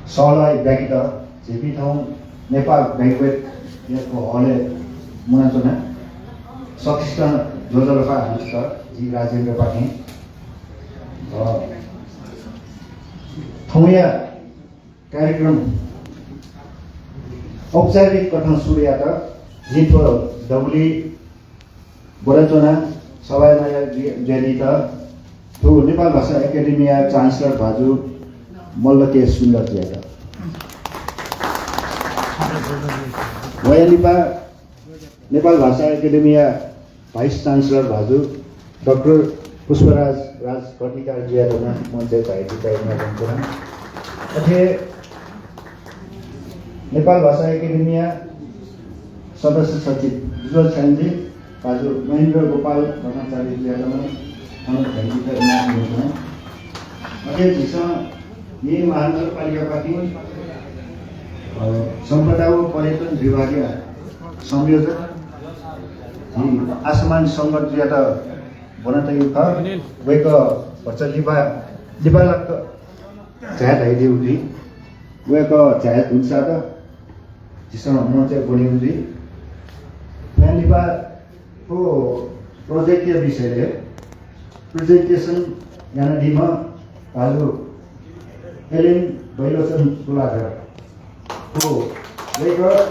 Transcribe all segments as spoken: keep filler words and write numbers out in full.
सहलह ब्याकित झीपिं थौं नेपाल banquet या थ्व हलय् मुनाच्वना। सकसितं ज्वजलपा हाकःसा जि राजेन्द्रपाखें। अ, थौंया कार्यक्रम औपचारिक कथं सुरु यायेत जिं थ्व दबुलिइ ब्वनाच्वना। सभाय् नायः जुया-, जुयादीत थ्व नेपाल भाषा एकेडेमिया Chancellor भाजु मल्ल के सुन्दरजुयात। वया लिपा नेपाल भाषा एकेडेमिया Vice Chancellor भाजु डाक्टर पुष्पराज राज कर्णिकारजुयात नं मञ्चय् झायादीत यानाच्वना। अथे नेपाल भाषा एकेडेमिया सदस्य सचिव दुजः छ्याञ्जे भाजु महेन्द्र गोपाल कर्णाचार्यजुयात नं थन झायादीत यानाच्वना। अथे झीसं येँ महानगरपालिकापाखें, अ, सम्पदा व पर्यटन विभागया संयोजक झी आसमान संगतजुयात ब्वनातयागु खः। वय्कः भचा लिपा, लिपालाक झाये धयादीगु जुइ। वय्कः झाये धुंसात झीसं मञ्चय् ब्वनेगु जुइ। थ्व लिपा थ्व project या विषयलय् presentation यानादीम्ह भाजु एलेन बैलोचन तुलाधर। थ्व वय्कः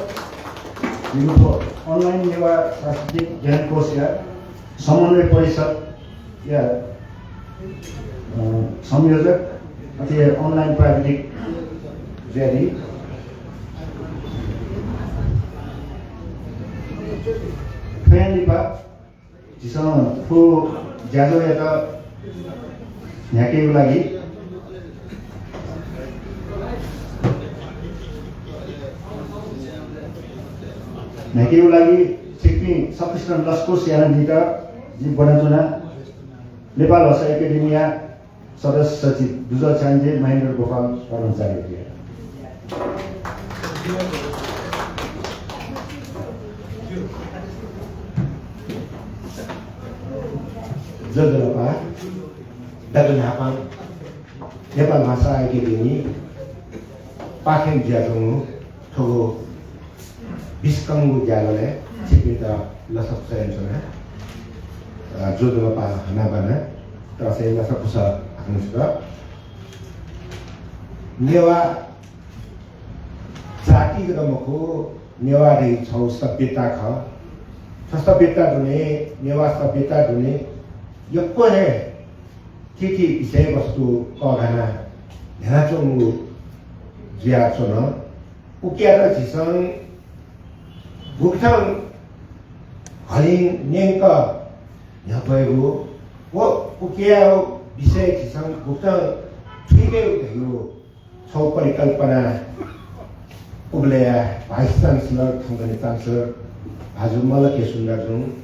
झीगु थ्व online नेवाः सांस्कृतिक ज्ञानकोशया समन्वय परिषदया, अ, संयोजक, अथे online प्राविधिक जुयादी। थ्वया लिपा झीसं थ्व ज्याझ्वःयात न्ह्याकेगु लागि, न्ह्याकेगु लागि छिकपिं सकसितं लसकुस यानादीत जिं ब्वनाच्वना। नेपाल भाषा एकेडेमिया सदस्य सचिव दुजः छ्याञ्जे महेन्द्र गोपाल कर्णाचार्यजुयात। ज्वजलपा, दकलय् न्हापां नेपाल भाषा एकेडेमी पाखें जुयाच्वंगु थुगु बिस्कंगु ज्याझ्वलय् छिकपिन्त लसकुस यानाच्वना। अ, ज्वजलपा हनाबना, तर चाहिँ लसकुस हाकनं छु। नेवाः जाति जक मखु, नेवाः धइगु छगू सभ्यता खः। थ्व सभ्यता दुने, नेवाः सभ्यता दुने यक्व हे थीथी विषयवस्तु कःघानाः न्ह्यानाच्वंगु जुयाच्वन। उकियात झीसं गुकथं हलिं न्यंक न्ह्यब्वयेगु व उकिया विषय झीसं गुकथं थुइकेगु धइगु छगू परिकल्पना उबलय् Vice Chancellor, थौंकन्हय् Chancellor भाजु मल्ल के सुन्दरजुं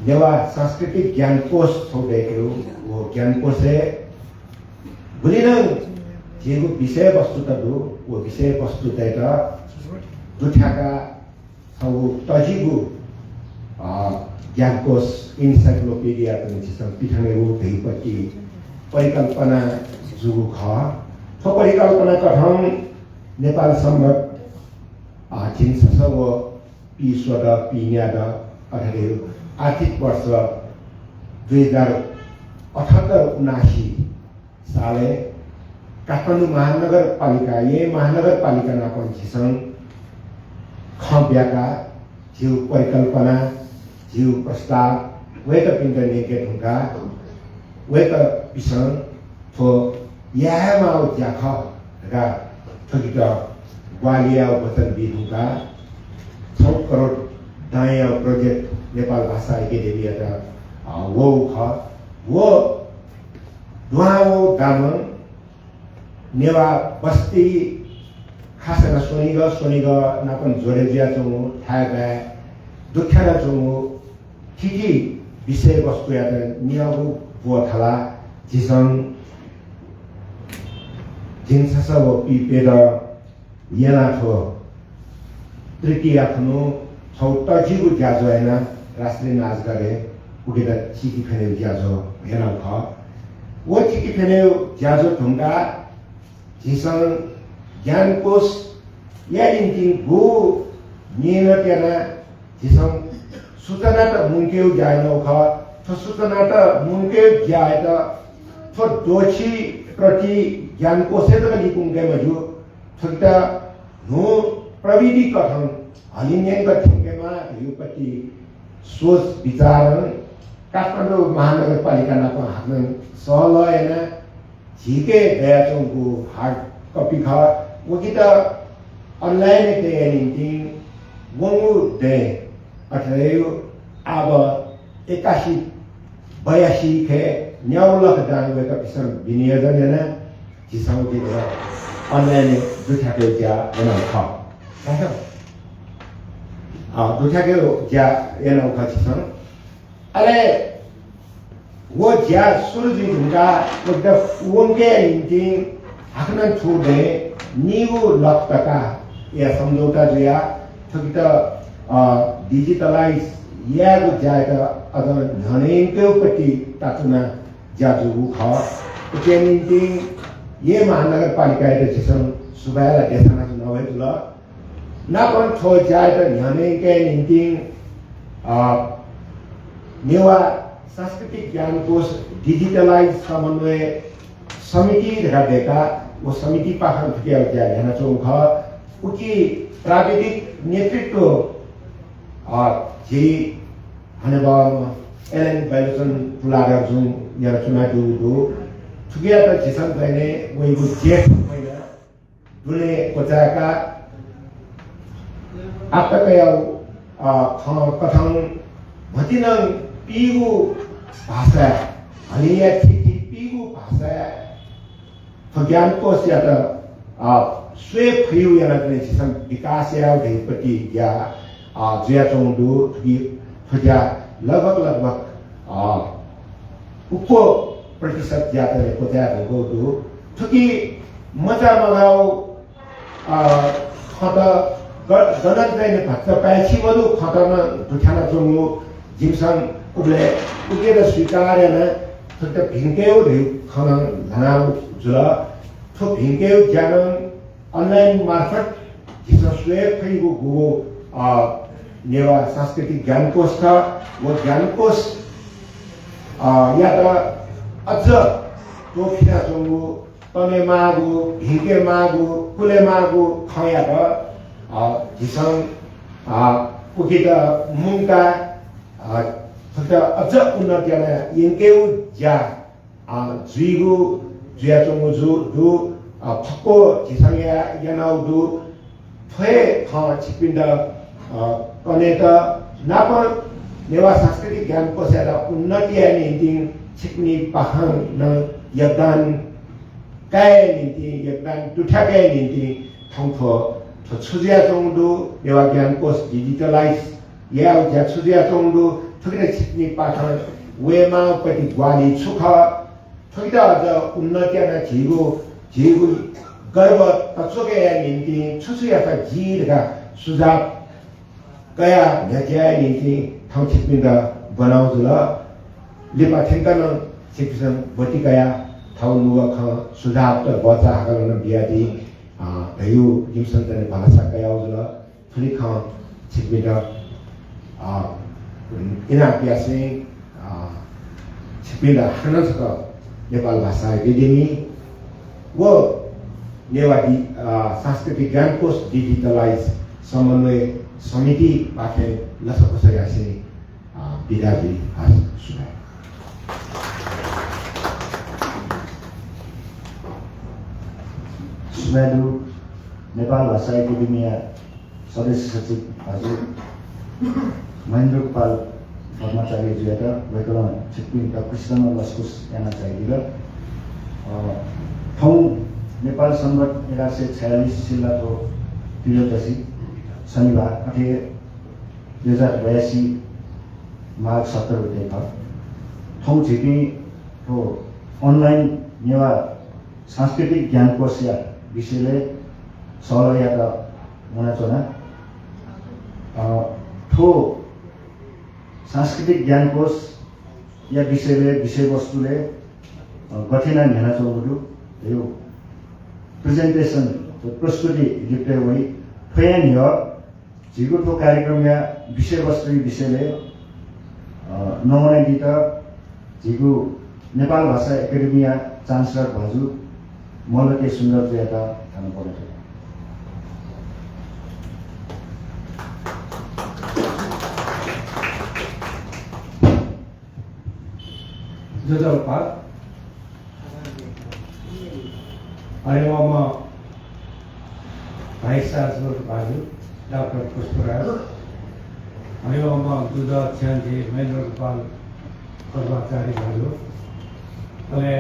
नेवाः सांस्कृतिक ज्ञानकोश छगू दय्केगु। व ज्ञानकोशय् गुलि नं झीगु विषयवस्तुत दु, व विषयवस्तुतय्त दुथ्याकाः छगू तःजिगु, अ, ज्ञानकोश, encyclopedia त झीसं पिथनेगु धइगु परिकल्पना जूगु खः। थ्व परिकल्पना कथं नेपाल संवत्, अ, झिंछसः व पीस्वदँ, पीन्यादँ अथवा आर्थिक वर्ष दुई हजार अठहत्तर उनासी सालय् काठमाडौं महानगरपालिका, येँ महानगरपालिका नाप झीसं खँ ब्याकाः झीगु परिकल्पना, झीगु प्रस्ताव वय्कःपिन्त न्यंके धुंकाः वय्कःपिसं थ्व यायेमाःगु ज्या खः धकाः थुकित ग्वाहालि यायेगु वचन बी धुंकाः छगू करोड दांया project नेपाल भाषा एकेडेमीयात, अ, वःगु खः। व दुहां वःगु दामं नेवाः बस्ती, खास यानाः स्वनिगः, स्वनिगः नापं जोडे जुयाच्वंगु थाय् बाय् दुथ्यानाच्वंगु थीथी विषयवस्तुयात न्यंगु ब्वथलाः झीसं झिंछसः व पीप्यदँ यानाः थ्व तृतीया खुन्हु छगू तःजिगु ज्याझ्वः यानाः राष्ट्रिय नाचघरय् उकियात सीके खनेगु ज्याझ्वः यानागु खः। व थितिफ्यनेगु ज्या जुइ धुंकाः झीसं ज्ञानकोशया निंतिं गु मेहनत यानाः झीसं सूचनात मुंकेगु ज्या यानागु खः। थ्व सूचनात मुंकेगु ज्यायात थ्व द्वःछि प्रति ज्ञानकोशय् जक लिकुंके मज्यू। थुकियात न्हू प्रविधि कथं हलिंन्यंक थ्यंकेमाः धइगु प्रति सोच विचारं काठमाडौं महानगरपालिका नाप हाकनं सहलह यानाः झीके दयाच्वंगु hard copy खः। उकियात online-य् तयेया निंतिं वंगु दँय् अथे हे आः एकासी बयासी खँय् न्यागू लाख दां वय्कःपिसं विनियोजन यानाः झीसं उकियात online-य् दुथ्याकेगु ज्या यानागु खः। अ, दुथ्याकेगु ज्या यानागु खः झीसं। अले व ज्या सुरु जुइ धुंकाः वय्कःपिसं वंकेया निंतिं हाकनं थ्व दँय् नीगू लाख तकाया सम्झौता जुयाः थुकियात, अ, digitalize यायेगु ज्यायात अझ न्ह्यःने यंकेगु प्रति तातुना ज्या जूगु खः। उकिया निंतिं हे महानगरपालिकायात झीसं सुभाय् ला देछानाच्वनागु हे जुल। नापं थ्व ज्यायात न्ह्यःने यंकेया निंतिं, अ, नेवाः सांस्कृतिक ज्ञानकोश digitalize समन्वय समिति धकाः दय्काः व समितिपाखें थुकिया ज्या यानाच्वंगु खः। उकी प्राविधिक नेतृत्व, अ, झी हनेबहःम्ह एलएन बैलोचन तुलाधरजुं यानाच्वनादीगु दु। थुकियात झीसं चाहिँ वइगु जेठ महिना दुने क्वचाय्काः आःतकया, अ, खँ कथं भतिनं पीगू भाषाय्, हलिंया थीथी पीगू भाषाय् थ्व ज्ञानकोशयात, अ, स्वये फइगु यानाः चाहिँ झीसं विकास यायेगु धइगु प्रति ज्या, अ, जुयाच्वंगु दु। थुकी थ्व ज्या लगभग, लगभग, अ, उक्व प्रतिशत ज्या चाहिँ क्वचाये धुंकूगु दु। थुकी मचा मगाःगु, अ, खँत ग-, गनं चाहिँ भचा पाय्छि मदु खँत नं दुथ्यानाच्वंगु जिमिसं उबलय् उकियात स्वीकार यानाः थुकियात भिंकेगु धइगु खँ नं ल्हानागु जुल। थ्व भिंकेगु ज्या नं online मार्फत झीसं स्वये फइगु गुगु, अ, नेवाः सांस्कृतिक ज्ञानकोश खः। व ज्ञानकोश, अ, यात अझ त्वःफिनाच्वंगु, तनेमाःगु, भिंकेमाःगु, कुलेमाःगु खँयात, अ, झीसं, अ, उकियात मुंकाः, अ, थुकियात अझ उन्नत याना यंकेगु ज्या अ, जुइगु, जुयाच्वंगु जु-, दु, अ, फक्व झीसं या-, यानागु दु। थ्व हे खँ छिकपिन्त, अ, कनेत नापं नेवाः सांस्कृतिक ज्ञानकोशयात उन्नति याये निंतिं छिकपिनिपाखें नं योगदान काये निंतिं, योगदान दुथ्याके निंतिं थौं थ्व, थ्व छु जुयाच्वंगु दु, नेवाः ज्ञानकोश digitalize यायेगु ज्या छु जुयाच्वंगु दु, थुकियात छिकपिनिपाखें वयेमाःगु प्रति ग्वाहालि छु खः, थुकियात अझ उन्नति यानाः झीगु, झीगु गर्व तच्वके याये निंतिं छु छु यात ज्यू धकाः सुझाव कयाः न्ह्यज्याये निंतिं थौं छिकपिन्त ब्वनागु जुल। लिपा थ्यंक नं छिकपिन्सं ब्वति कयाः थःगु नुगः खँ सुझावत बचा हाकलं नं बियादी, अ, धइगु जिमिसं चाहिँ भलसा कयागु जुल। थुलि खँ छिकपिन्त, अ, इनाप यासें, अ, छिकपिन्त हानं छकः नेपाल भाषा एकेडेमी व नेवाः डि-, अ, सांस्कृतिक ज्ञानकोश digitalize समन्वय समितिपाखें लसकुस यासें, अ, बिदा जुइ। हस्, सुभाय्। सुभाय् दु नेपाल भाषा एकेडेमीया सदस्य सचिव भाजु महेन्द्र गोपाल पद्माचार्यजुयात वय्कलं छिकपिन्त दक्वसितं लसकुस यानाच्वनादिल। अ, थौं नेपाल संवत् एघार सय छयालिस सिल्लाथ्व त्रयोदशी शनिबार अथे दुई हजार बयासी माघ सत्र गते खः। थौं झीपिं थ्व online नेवाः सांस्कृतिक ज्ञानकोशया विषयलय् सहलह यायेत मुनाच्वना। अ, थ्व सांस्कृतिक ज्ञानकोशया विषयलय्, विषयवस्तुलय् अ, गथे यानाः न्ह्यानाच्वंगु दु, यो presentation, प्रस्तुति लिपतय् वइ। थ्वया न्ह्यः झीगु थ्व कार्यक्रमया विषयवस्तुया विषयलय्, अ, नमूना बीत झीगु नेपाल भाषा एकेडेमीया Chancellor भाजु मल्ल के सुन्दरजुयात थन ब्वनाच्वना। ज्वजलपा। हनेबहःम्ह Vice Chancellor भाजु डाक्टर पुष्पराज, हनेबहःम्ह दुजः छ्याञ्जे महेन्द्र गोपाल कर्माचारी भाजु, अले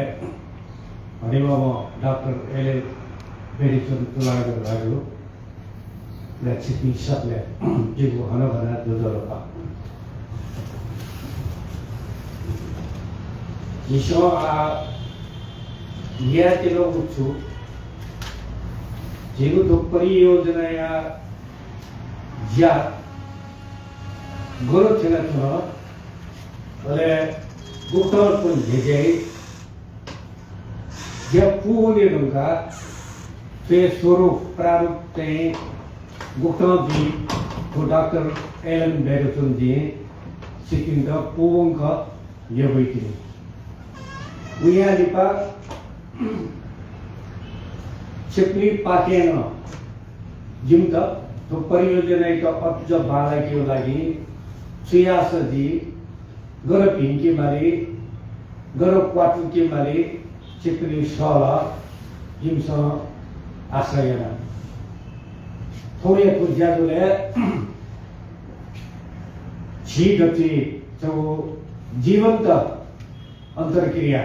हनेबहःम्ह डाक्टर एलएल बेरिचुन तुलाधर भाजु, ला छिपिं सकलें जिगु हनाबना ज्वजलपा। झीसं आः न्ह्याकेधुंगु छु, झीगु थ्व परियोजनाया ज्या गन थ्यनाच्वन, अले गुकथं थ्व न्ह्यज्याइ ज्या पूवने धुंकाः थ्वया स्वरूप प्रारूप चाहिँ गुकथं जुइ, थ्व डाक्टर एलन बेरिचुनजुं छिकपिन्त पूवंक न्ह्यब्वइतिनि। वयां लिपा छिकपिनिपाखें नं जिमित थ्व परियोजनायात अझ बांलाकेगु लागि छु याःसा जुइ, गन भिंके माली, गन क्वातुके माली, छिकपिनि सल्लाह जिमिसं आशा याना। थौंया थ्व ज्याझ्वलय् झी दथुइ छगू जीवन्त अन्तर्क्रिया,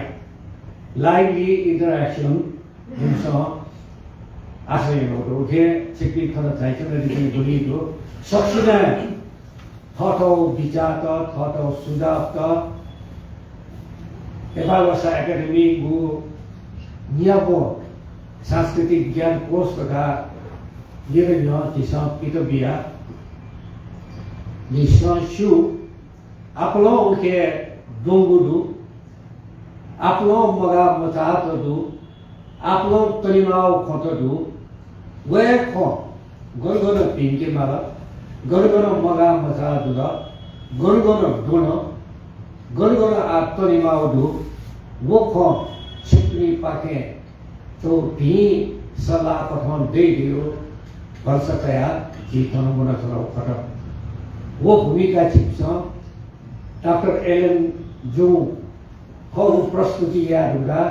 lively interaction जिमिसं आशा यानागु दु। उकिं छिकपिं थन झायाच्वनादीपिं गुलि दु, सकसिनं थःथःगु बिचाःत, थःथःगु सुझावत नेपाल भाषा एकेडेमीगु न्यापो सांस्कृतिक ज्ञानकोष धकाः निदँ न्ह्यः झीसं पित बिया। झीसं स्यू, आपालं उखे द्वंगु दु, आपालं मगाः मचाःत दु, आपालं तनेमाःगु खँत दु। व हे खँ गन गन भिंके माल, गन गन मगाः मचाः जुल, गन गन द्वन, गन गन आः तनेमाःगु दु। व खँ छिकपिनिपाखें छगू भिं सल्लाह कथं दइ धइगु भलसा कयाः झी थन वनाच्वनागु खः। व भूमिका छिकपिन्सं डाक्टर एलन जुं थःगु प्रस्तुति याये धुंकाः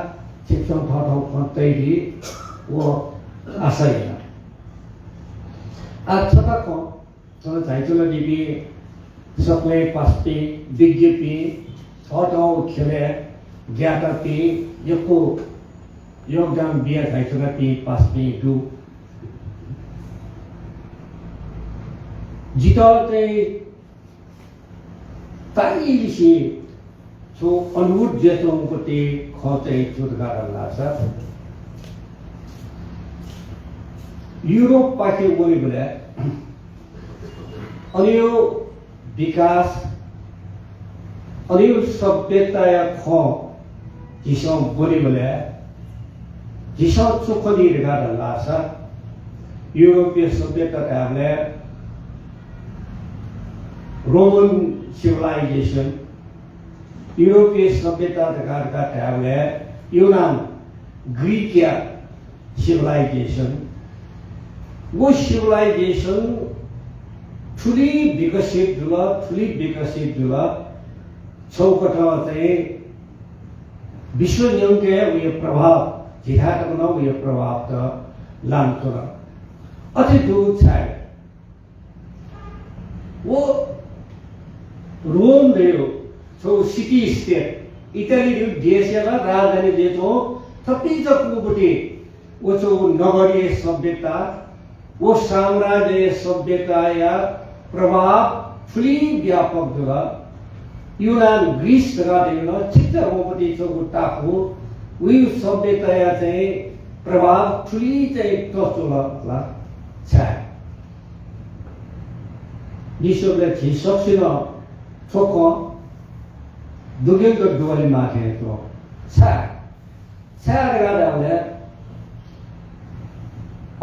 छिकपिन्सं थःथःगु खँ तयादी, व आशा याना। आः छता खँ थन झायाच्वनादीपिं सकलें पासापिं, विज्ञपिं, थःथःगु ख्यलय् ग्याःतापिं, यक्व योगदान बिया झायाच्वनापिं पासापिं दु। जितः चाहिँ ताइलिसे छगू अद्भुत जुयाच्वंगु खँ चाहिँ छु धकाः धाःसा, युरोपपाखे वनेबलय् अनया विकास, अनया सभ्यताया खँ झीसं ब्वनेबलय् झीसं छु खनी धकाः धाःसा, युरोपीय सभ्यता धायेबलय् Roman civilization, युरोपीय सभ्यता धकाः धकाः धायेबलय् यूनान, ग्रीकया civilization, व civilization थुलि विकसित जुल, थुलि विकसित जुल, छगू कथं चाहिँ विश्व न्यंकं वया प्रभाव, झीथाय् तक नं वया प्रभाव त लानाच्वन। अथे जूगु छाय् व रोम धइगु छगू city state, इटाली धइगु देशया ला राजधानी जुयाच्वंगु थपिंचा कुपति व छगू नगरीय सभ्यता, व साम्राज्यया सभ्यताया प्रभाव थुलि व्यापक जुल। यूनान, ग्रीस धकाः धइगु नं छिकपिन्सं वःपति छगू टापु, वया सभ्यताया चाहिँ प्रभाव थुलि चाहिँ तःच्वल ला छाय्? लिसेबलय् झी सकसिनं थ्व खँ दुग्यंक दुवाले माः थें च्वं। छाय्? छाय् धकाः धाःबलय्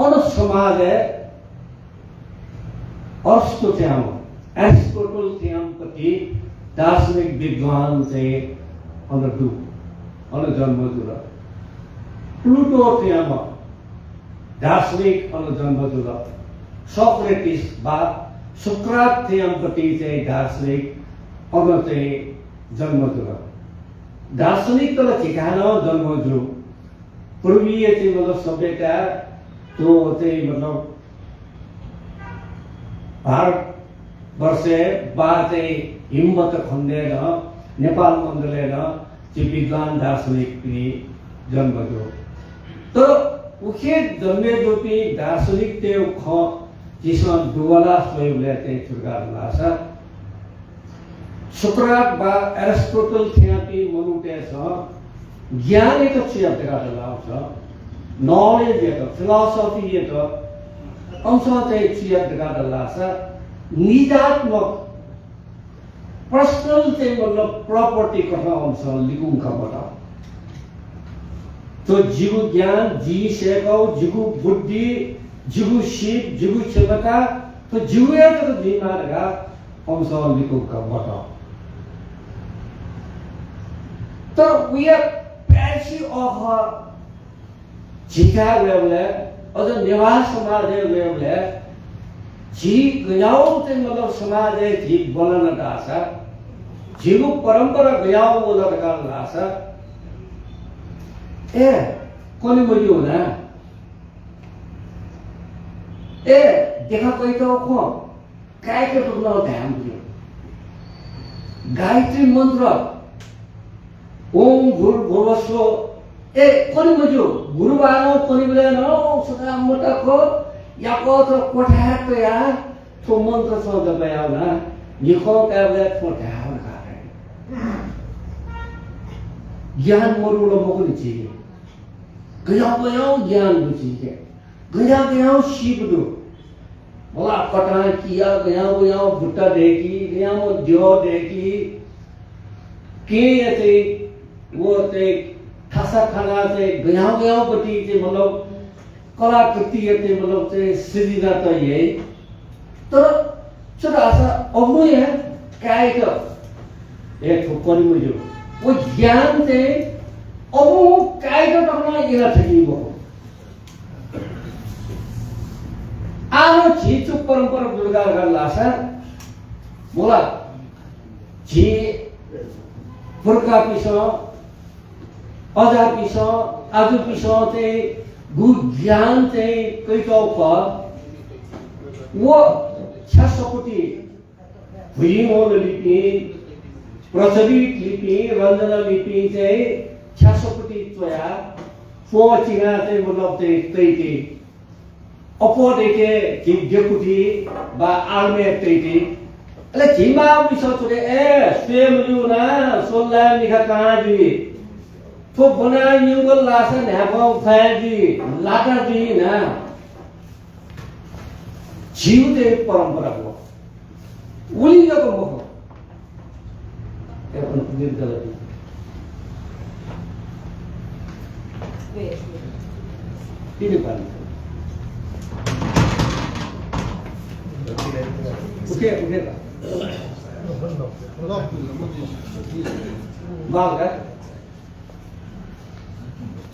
अन समाजय् अरस्तु थ्याम्ह, एरिस्टोटल थ्याम्ह पति दार्शनिक विद्वान चाहिँ अन दु, अन जन्म जुल। प्लुटो थ्याम्ह दार्शनिक अन जन्म जुल। सोक्रेटिस वा सुक्रात थ्याम्ह पति चाहिँ दार्शनिक अन चाहिँ जन्म जुल। दार्शनिक त झीथाय् नं जन्म जू। पूर्वीय चाहिँ मतलब सभ्यता, त्यो चाहिँ मतलब भारतवर्षय् वा चाहिँ हिमवत खण्डय् नं, नेपाल मण्डलय् नं झी विद्वान दार्शनिकपिनि जन्म जू। तर उखे जन्मे जूपिं दार्शनिकतय् खँ झीसं दुवाला स्वयेबलय् चाहिँ छु धकाः धाःसा, सुक्रात वा एरिस्टोटल थ्यापिं मनूतय्सं ज्ञानयात छु यात धकाः धाःसा, knowledge यात, philosophy यात, अम्सं चाहिँ छु यात धकाः धाःसा, निजात्मक, personal चाहिँ मतलब property कथं अम्सं लिकुंका मत। थ्व जिगु ज्ञान, जिं सय्काउ, जिगु बुद्धि, जिगु सीप, जिगु क्षमता, थ्व जिगु हे जक जुइमाः धकाः अम्सं लिकुंका मत। तर उया पाय्छि अःखः झीथाय् वयेबलय्, अझ नेवाः समाजय् वयेबलय्, झी गज्याःगु चाहिँ मतलब समाजय् झी ब्वलन धाःसा, झीगु परम्परा गज्याःगु वल धकाः धाःसा, ए, कने मज्यू ना। ए, देखा कइतःगु खँ। काय्के तुं नं धाये मज्यू। गायत्री मन्त्र, ओम भूर्भुवः स्वः, ए, कने मज्यू। गुरुबारं कनेबलय् नं सदां मताक याकःचा क्वथाय् तयाः थ्व मन्त्र छं जप याः वना, निखं काय्बलय् थ्व धाये वना का। ज्ञान मदुगु ला मखु नि झीके। गज्याःगु गज्याःगु ज्ञान दु झीके। गज्याःगु गज्याःगु सीप दु। मला कथं किया गज्याःगु गज्याःगु बुट्टा दय्की, गज्याःम्ह द्यः दय्की, केहेँ चाहिँ व चाहिँ थासा थाना चाहिँ गज्याःगु गज्याःगु पति चाहिँ मतलब कलाकृतिया चाहिँ मतलब चाहिँ सृजना त याइ। तर छु धाःसा अबुं हे काय्त हे थ्व कने मज्यू। व ज्ञान चाहिँ अबुं काय्त तक नं इना थकी मखु। आः झी छु परम्परा दुर्गा धाःसा, मला झी पुर्खापिसं, अजापिसं, आजुपिसं चाहिँ गु ज्ञान चाहिँ कइतःगु खः, व छ्यासःपति भुइँवल लिपिं, प्रचलित लिपिं, रञ्जना लिपिं चाहिँ छ्यासःपति च्वयाः प्वँ चिनाः चाहिँ मतलब चाहिँ तइति। अप्वः दय्के झी द्यःकुथि वा आलमय् तइति। अले झी मांपिसं च्वने, ए, स्वये मज्यू ना, स्वल ला मिखा कां जुइ। थ्व ब्वनाः न्यंकल लासा न्हाय्पं फया जुइ, लाता जुइ ना। झीगु चाहिँ परम्परा खः। उलि जक मखु। ए, अन कुदिन गलती। तिनी पानी। उठे, उठे का। बाल का।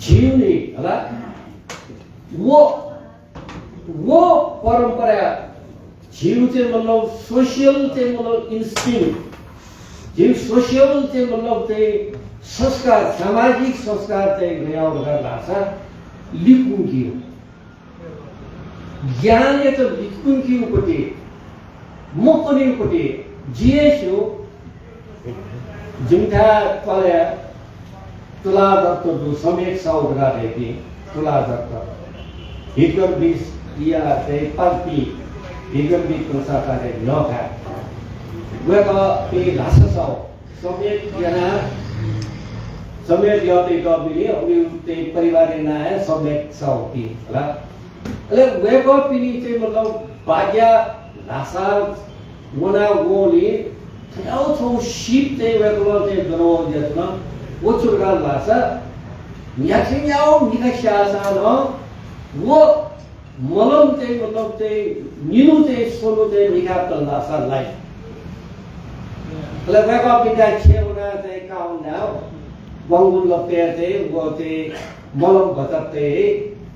झीगु नि, हला? वो वो परम्परा, झीगु चाहिँ मतलब social चाहिँ मतलब instinct, झीगु social चाहिँ मतलब चाहिँ संस्कार, सामाजिक संस्कार चाहिँ गज्याःगु धकाः धाःसा लिकुंकियो। ज्ञानयात लिकुंकियोपति मकनिपति जिं हे स्यू। जिमिथाय् त्वालय् तुलाधर दु, सम्यक साहु धकाः धइपिं तुलाधर। हितगरबीया चाहिँ पालपिं, हितगरबी तुलसा काले न्ह्यः थाय्। वय्कःपिं ल्हासा साहु, सम्यक यानाः, सम्यक याःपिं, अबलय् चाहिँ परिवारया नां हे सम्यक साहुपिं हला। अले वय्कःपिनि चाहिँ मतलब बाज्या ल्हासा वनावंलि थज्याःगु छगू सीप चाहिँ वय्कलं चाहिँ जनवंगु जुयाच्वन। व छु धकाः धाःसा न्ह्याथें न्ह्याःगु मिखा स्याःसां नं व मलम चाहिँ, मतलब चाहिँ, निन्हु चाहिँ स्वन्हु चाहिँ मिखाय् तल धाःसा लाइ। अले वय्कःपिन्त छेँ वनाः चाहिँ काउन्डाः बंगु लतय् चाहिँ व चाहिँ मलम भचा तये,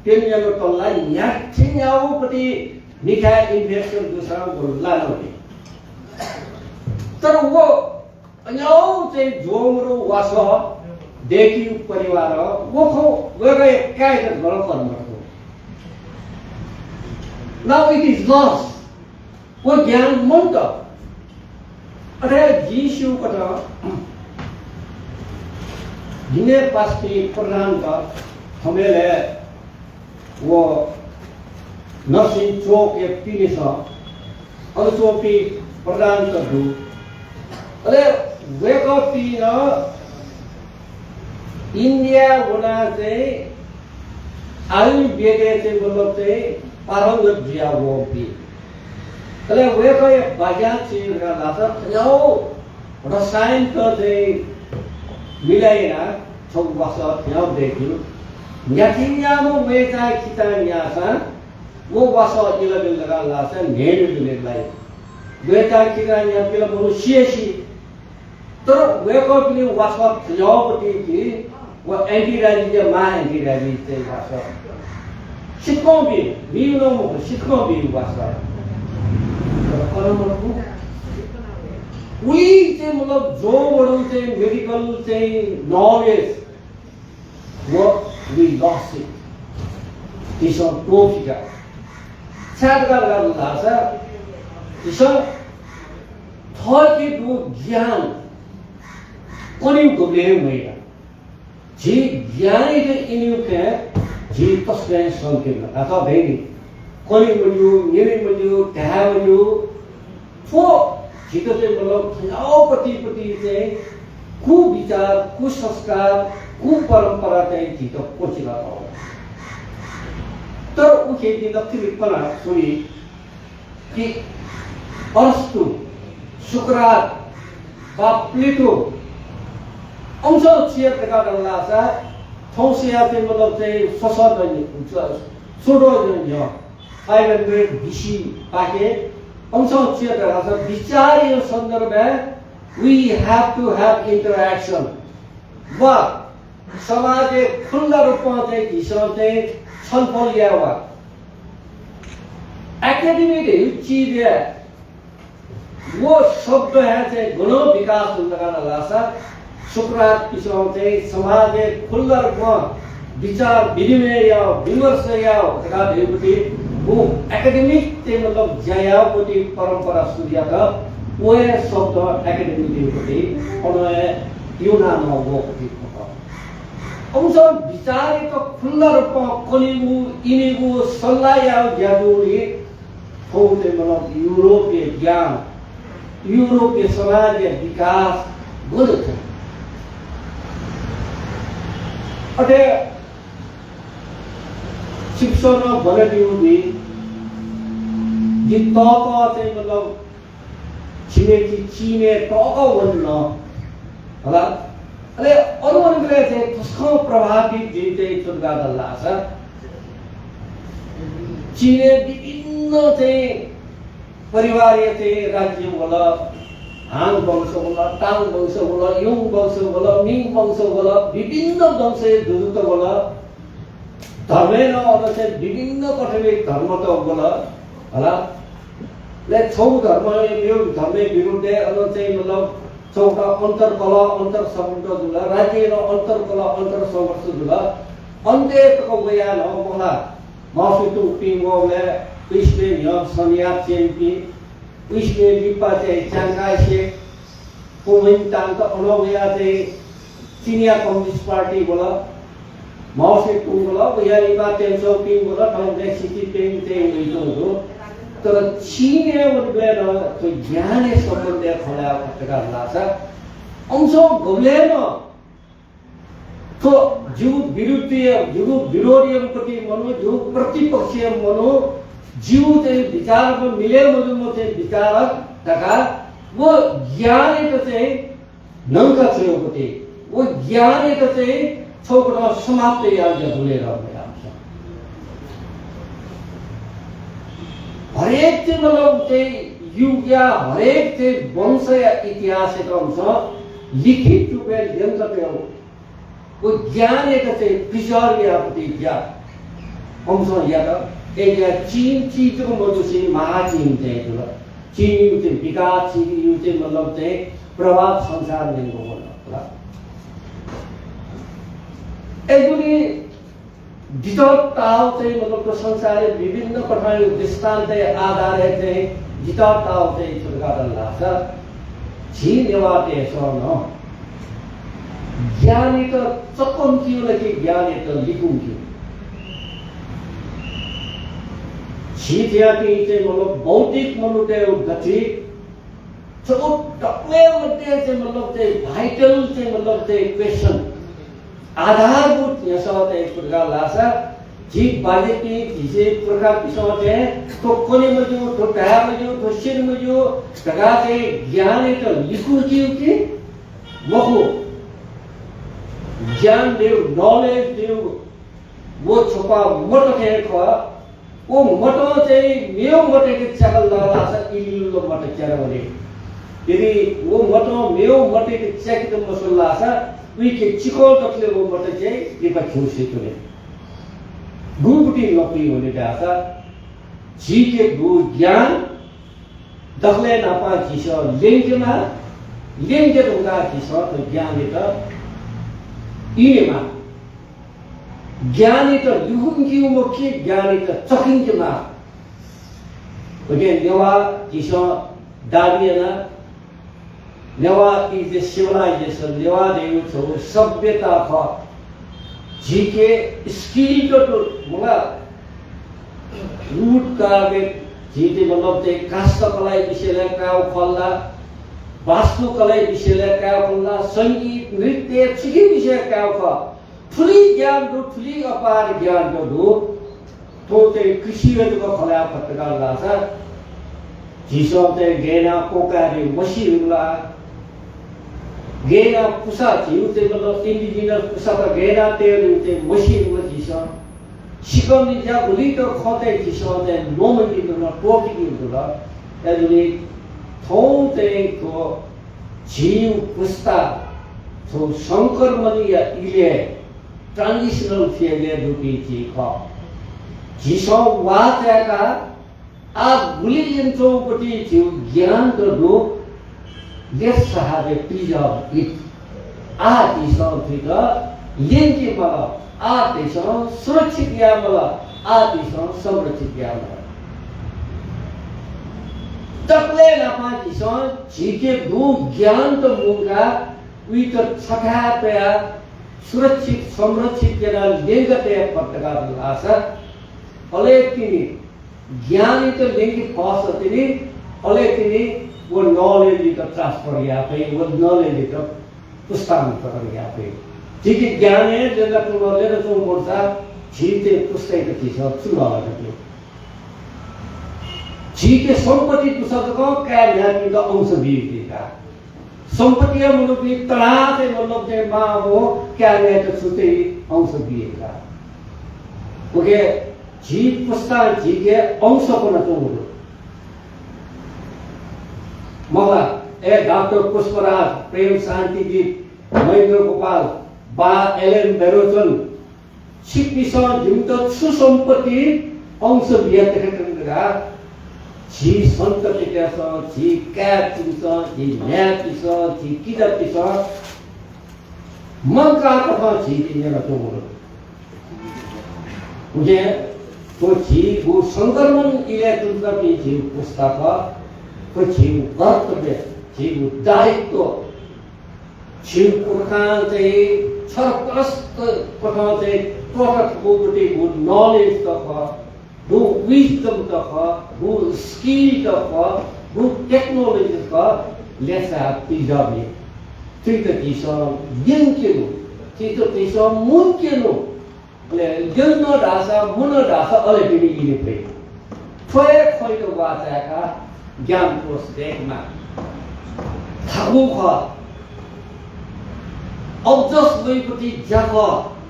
प्यन्हु यानाः तल धाःसा न्ह्याथें न्ह्याःगुपट्टि मिखाय् infection जूसां व लाइ। तर व अज्याःगु चाहिँ ज्वःमदुगु वासः दय्कीगु परिवारं व खँ वय्कःया काय्‌यात गनं कने मखु। Now it is lost। व ज्ञान मन्त। अथे जिं स्यूकथं गिने पासापिं प्रधानत थमेलय् व नर्सिङ चोकया पिनेसं अन च्वंपिं प्रधानत दु। अले वय्कःपिं नं इन्डियाय् वनाः चाहिँ आयुर्वेदय् चाहिँ, मतलब चाहिँ, पारंगत जुयावःपिं। अले वय्कःया बाज्यां छु धकाः धाःसा थज्याःगु रसायनत चाहिँ मिलाय् यानाः छगू वासः थज्याःगु दय्केगु। न्ह्याथें न्ह्याःम्ह वय्चाः खिचां न्याःसां व वासः इलाबिल धकाः धाःसा न्हय्दँ दुने लाइ। वय्चाः खिचां न्याःपिं मनू सियासी। तर वय्कःपिनि वासः थज्याःगुपट्टि कि व anti rabies या, महा anti rabies चाहिँ वासः। सितकं बी, बी नं मखु, सितकं बी वासः। तर कन मखु। उलि चाहिँ, मतलब, ज्वःमदुगु चाहिँ medical चाहिँ knowledge व we lost it। झीसं त्वःफिका। छाय् धकाः धाःसा झीसं थःके दुगु ज्ञान कन्हय् गुबलें हे मयाः। झी ज्ञानयात इनेगु खँय् झी तसकं संकीर्ण। आः थः धइगु कने मज्यू, न्यने मज्यू, धाये मज्यू। थ्व झीत चाहिँ, मतलब, थज्याःगु पट्टि पट्टि चाहिँ कुविचार, कुसंस्कार, कुपरम्परा चाहिँ झीत क्वचिलातःगु। तर उखे जिं दकलय् कनाच्वनी कि अरस्तु, सुकरात वा प्लेटो, अमिसं छु यात धकाः धाःसा थौंकन्हय् चाहिँ, मतलब चाहिँ, स्वसः न्ह्यः, सोह्र न्ह्यः, five hundred B C पाखे अमिसं छु यात धाःसा विचारया सन्दर्भय् we have to have interaction वा समाजय् खुल्ला रूपं चाहिँ झीसं चाहिँ छलफल याये वा। एकेडेमी धइगु चिजय् व शब्द हे चाहिँ गनं विकास हुन धकाः धाःसा सुकरातपिसं चाहिँ समाजय् खुल्ला रूपं विचार विनिमय यायेगु, विमर्श यायेगु धकाः धइगुपट्टि व एकेडेमिक चाहिँ, मतलब, ज्या यायेगुपट्टि परम्परा सुरु यात। व हे शब्द एकेडेमी धइगुपट्टि अन हे यूनानं वःगुपट्टि खः। अमिसं विचारयात खुल्ला रूपं कनेगु, इनेगु, सल्लाह यायेगु ज्या जूगुलिं थ्व चाहिँ, मतलब, युरोपया ज्ञान, युरोपया समाजया विकास गन थ्यन। अथे छिकपिन्सं नं ब्वनादीगु दु। जि तःकः चाहिँ, मतलब, छिमय् कि चीनय् तःकः वने नं। हला? अले अन वनेबलय् चाहिँ तसकं प्रभावित जुइ चाहिँ छु धकाः धाःसा चीनय् विभिन्न चाहिँ परिवारया चाहिँ राज्य वल, हान वंश वल, ताङ वंश वल, युङ वंश वल, मिङ वंश वल, विभिन्न वंशया दुजूत वल। धर्मय् नं अन चाहिँ विभिन्न कथंया धर्मत वल, हला। ले छगू धर्म मेगु धर्मया विरुद्धय् अन चाहिँ, मतलब, छगूत अन्तर्कलह, अन्तर्संघर्ष जुल, राज्यय् नं अन्तर्कलह, अन्तर्संघर्ष जुल। अन्तय् तक वयाः नं मखु ला, माओसेतुङपिं वःबलय् उइसुलिन न्ह्यः सन यात-सेनपिं, उइसुलिन लिपा चाहिँ च्यांग काय-सेक, कुमिन्ताङ त अन वयाः चाहिँ चिनिया कम्युनिस्ट पार्टी वल, माओसेतुङ वल, वयाः लिपा तेन साओपिङ वल, थौंकन्हय् सी जिनपिङ चाहिँ वइच्वंगु दु। तर चीनय् वनेबलय् नं थ्व ज्ञानया सम्बन्धय् खँ ल्हाये धकाः धाःसा अमिसं गुबलें नं थ्व जिगु विरुद्धया, जिगु विरोधया पट्टि मनू, जिगु प्रतिपक्षया मनू, जिगु चाहिँ विचारम्ह मिले मजूम्ह चाहिँ विचारक धकाः व ज्ञानयात चाहिँ न्हंका छ्वयेगु पट्टि, व ज्ञानयात चाहिँ थौंकन्हय् समाप्त याःगु ज्या दुने रः मयाःगु खः। हरेक चाहिँ मतलब चाहिँ युगया, हरेक चाहिँ वंशया इतिहासय् त वंशं लिखित रूपय् ल्यंकतय् व ज्ञानयात चाहिँ preserve यायेगु ज्या वंशं यात। अय्‌जुयाः चीन, चीन तक मजुसे महाचीन चाहिँ जुल। चीनया चाहिँ विकास, चीनया चाहिँ मतलब चाहिँ प्रभाव संसार न्यंगु वल। अय्‌जूगुलिं जितः ताःगु चाहिँ मतलब थ्व संसारय् विभिन्न कथंया दृष्टान्तया आधारय् चाहिँ जितः ताःगु चाहिँ छु धकाः धाल धाःसा, झी नेवाःतय्‌सं नं ज्ञानयात चक्वंकेगु ला कि ज्ञानयात लिकुंकेगु? झी थेंपिं चाहिँ मतलब बौद्धिक मनूतय्‌गु गति छगू दक्वय् मध्ये चाहिँ मतलब चाहिँ vital चाहिँ मतलब चाहिँ question आधारभूत न्ह्यसः चाहिँ छु धकाः धाःसा, झी बाज्यापिं, झी चाहिँ पुर्खापिन्सं चाहिँ थ्व कने मज्यू, थ्व धाये मज्यू, थ्व स्यने मज्यू धकाः चाहिँ ज्ञानयात लिकुंकेगु कि मखु, ज्ञान दयेगु, knowledge दयेगु, व छपा मत थें खः। व मतं चाहिँ मेव मतयात च्याकल धाःसा इलिल्लो मत च्याना वनी। यदि व मतं मेव मतयात च्याकेत मस्वल धाःसा उइके चिकल दतले व मत चाहिँ लिपा खिउँसे च्वनी। गुगुति लँपुइ वने धाःसा झीके दु ज्ञान दकलय् न्हापां झीसं ल्यंकेमाः, ल्यंके धुंकाः झीसं थ्व ज्ञानयात इनेमाः। ज्ञानयात लिकुंकेगु मखु कि ज्ञानयात चक्वंकेमाः। उकिं नेवाः झीसं दाबी याना, Newah is a civilization, Newah धइगु छगू सभ्यता खः। झीके skill त दु, मखु ला, wood carving, झीके मतलब चाहिँ काष्ठकलाया विषयलय् कायेगु खः ला, वास्तुकलाया विषयलय् कायेगु खः ला, संगीत, नृत्य, छुकिया विषयलय् कायेगु खः। थुलि ज्ञान दु, थुलि अपार ज्ञान दु। थ्व चाहिँ कृषिया जक खँ ल्हाये फत धाःसा, झीसं चाहिँ गय् यानाः कोकाय् मसी हुला, गय् यानाः पुसा झीगु चाहिँ मतलब indigenous पुसात गय् यानाः तये धइगु चाहिँ मसी हुला झीसं। सिकःमि ज्या गुलि तक खँ चाहिँ झीसं चाहिँ ल्वःमंकेगु दु, त्वःतेकेगु दु। अय्‌जूगुलिं थौं चाहिँ थ्व झीगु पुस्ता थ्व संक्रमणया इलय् transitional phase-य् दुपिं झी खः। झीसं वाः चाय्‌काः आः गुलि यंच्वंगुति झीगु ज्ञान त दु, let's have a preserve it। आः झीसं थुइत ल्यंके माल, आः झीसं सुरक्षित याये माल, आः झीसं संरक्षित याये माल। दकलय् न्हापां झीसं झीके दु ज्ञान त मुंकाः उइत छथाय् तयाः सुरक्षित, संरक्षित यानाः ल्यंका तये फत धाःसा, अले तिनि ज्ञानयात ल्यंके फःसा तिनि, अले तिनि व knowledge-यात transfer याये फइ, व knowledge-यात पुस्तान्तरण याये फइ। झीके ज्ञान हे ल्यंकाच्वंगु, ल्यनाच्वंगु मदुसा झी चाहिँ पुस्तायात झीसं छु ल्हानागु? झीके सम्पत्ति दुसा जक काय् म्ह्याय्‌पिन्त अंश बीगु का। सम्पत्तिया मनूपिं तनातय् मतलब चाहिँ मां व काय् म्ह्याय्‌त छु चाहिँ अंश बीगु का। उकिं झी पुस्तां झीके अंश कनाच्वंगु दु। मखु ला, ए डाक्टर पुष्पराज, प्रेम शान्तिजीत, महेन्द्र गोपाल, बा एलएन बैरोचन, छिकपिन्सं जिमित छु सम्पत्ति अंश बियातःगु का। झी सन्ततितय्‌सं, झी काय्‌पिन्सं, झी म्ह्याय्‌पिन्सं, झी किजापिन्सं मंकाः कथं झीत न्यनाच्वंगु दु। उकिं थ्व झीगु संक्रमण इलय् च्वंपिं झीगु पुस्ता खः। थ्व झीगु कर्तव्य, झीगु दायित्व। झीगु पुर्खां चाहिँ छरपरस्त कथं चाहिँ त्वःता थकूगु knowledge त खः, गु wisdom त खः, गु skill त खः, गु technology त खः, let's have preserve it। थुइत झीसं ल्यंकेनु, थुइत झीसं मुंकेनु। अले ल्यन धाःसा, मुन धाःसा अले तिनि इने फइ। थ्व हे खँयात वाः चाय्‌काः ज्ञानकोश दयेकेमाः। थाकु खः। अब्जस वइपति ज्या खः।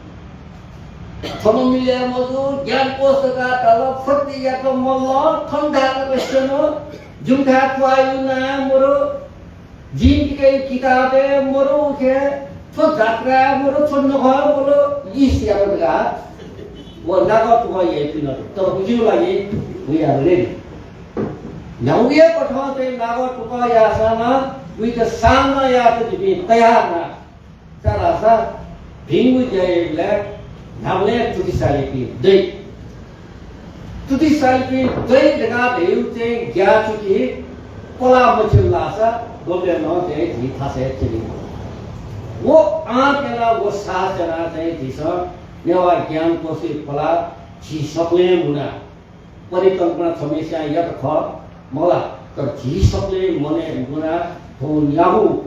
थन मिले मजू, ज्ञानकोश धकाः धाल, फुत्तियात मल्ल, थन धाःतक स्यन, जुम्थाय् त्वाःयु नाय् मरु, जिं तिकय् किताबय् मरु, उखे थ्व जात्राय् मरु, थ्व नखः मरु, लिस यात धकाः व नागः तुकः याइपिं, तर उकिया लागि व यात ले। न्ह्यागुया कथं चाहिँ नागः तुकः याःसां नं उइत सामना यायेत जिपिं तयार ना। छाय्धाःसा भिंगु ज्या याइबलय् न्ह्याबलें तुतिसालीपिं दइ। तुतिसालीपिं दइ धकाः धयागु चाहिँ ज्या छु कि पलाः मछिल धाःसा गबलें नं चाहिँ झी थासय् च्वनी। व आँट यानाः व साहस यानाः चाहिँ झीसं नेवाः ज्ञानकोशया पलाः झी सकलें मुना। परिकल्पना छम्हस्यां यात खः मला, तर झी सकलें मनय् मुना थ्व न्ह्यागु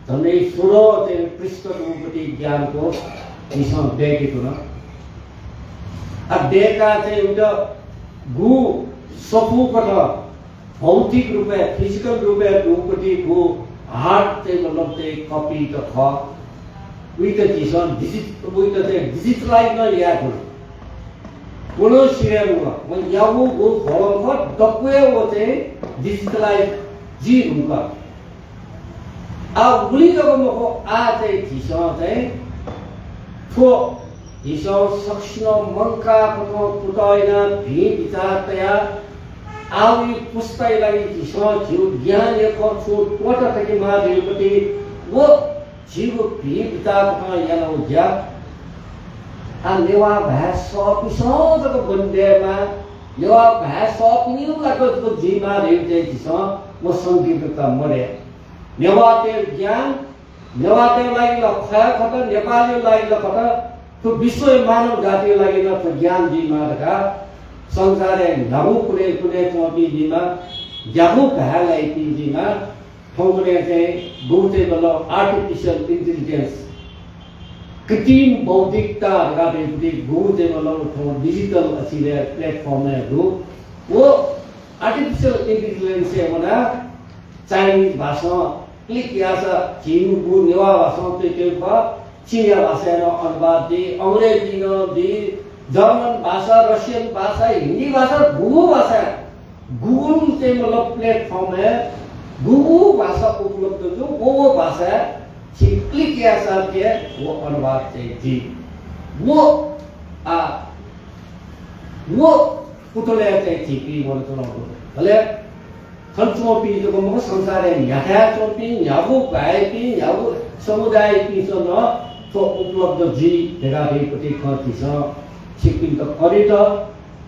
झन्डै सोह्र चाहिँ पृष्ठ दुगुपति ज्ञानकोश झीसं दय्के धुन। आ, दय्काः चाहिँ उइत गु सफू कथं भौतिक रूपय्, physical रूपय् दुगुपति गु hard चाहिँ मतलब चाहिँ copy त खः। उइत झीसं डिजि-, उइत चाहिँ digitalize नं याये धुन। व नं सिधयेधुंकल। व याःगु व भलंखः दक्वं व चाहिँ digitalize जुइधुंकल। आ, उलि जक मखु, आ चाहिँ झीसं चाहिँ थ्व झीसं सकसिनं मंकाः कथं कुतः यानाः भिं बिचाः तयाः आ उलि पुस्ताया लागि झीसं झीगु ज्ञानया खँ छुं त्वःता थकेमाः धइगुपति व झीगु भिं बिचाः कथं यानागु ज्या। आ, नेवाः भाय् सःपिन्सं जक ब्वने दयेमाः, नेवाः भाय् सःपिनिगु लाक जक जुइमाः धइगु चाहिँ झीसं व संकीर्णता मदये। नेवाःतय् ज्ञान, नेवाःतय् लागि ला खः खत, नेपालया लागि ला खत, थ्व विश्वया मानव जातिया लागि ला थ्व ज्ञान जुइमाः धकाः संसारय् न्ह्यागु कुनय् कुनय् च्वंपिं जुइमाः, ज्यागु भाय् लाइपिं जुइमाः, थौंकन्हय् चाहिँ गुगु चाहिँ मतलब artificial intelligence, कृत्रिम बौद्धिकता धकाः धइगु गुगु चाहिँ मतलब थौं digital अथे platform य् दु। व artificial intelligence य् वनाः Chinese भाषां click याःसा झीगु नेवाः भाषां तुइकेगु खः, चीनया भाषाय् नं अनुवाद दी, अंग्रेजी नं दी, जर्मन भाषा, रसियन भाषा, हिन्दी भाषा, गुगु भाषा Google चाहिँ मतलब platform य् गुगु भाषा उपलब्ध दु, व व भाषाय् छिं click याःसां हे व अनुवाद चाहिँ दी। व, आ, व पुतलय् चाहिँ झीपिं वनाच्वनागु दु। अले थन च्वंपिं जक मखु, संसारय् न्ह्याथाय् च्वंपिं, न्ह्यागु भाय्‌पिं, न्ह्यागु समुदायपिन्सं नं थ्व उपलब्ध जुइ धकाः धइगुपति खँ झीसं छिकपिन्त खनेदत।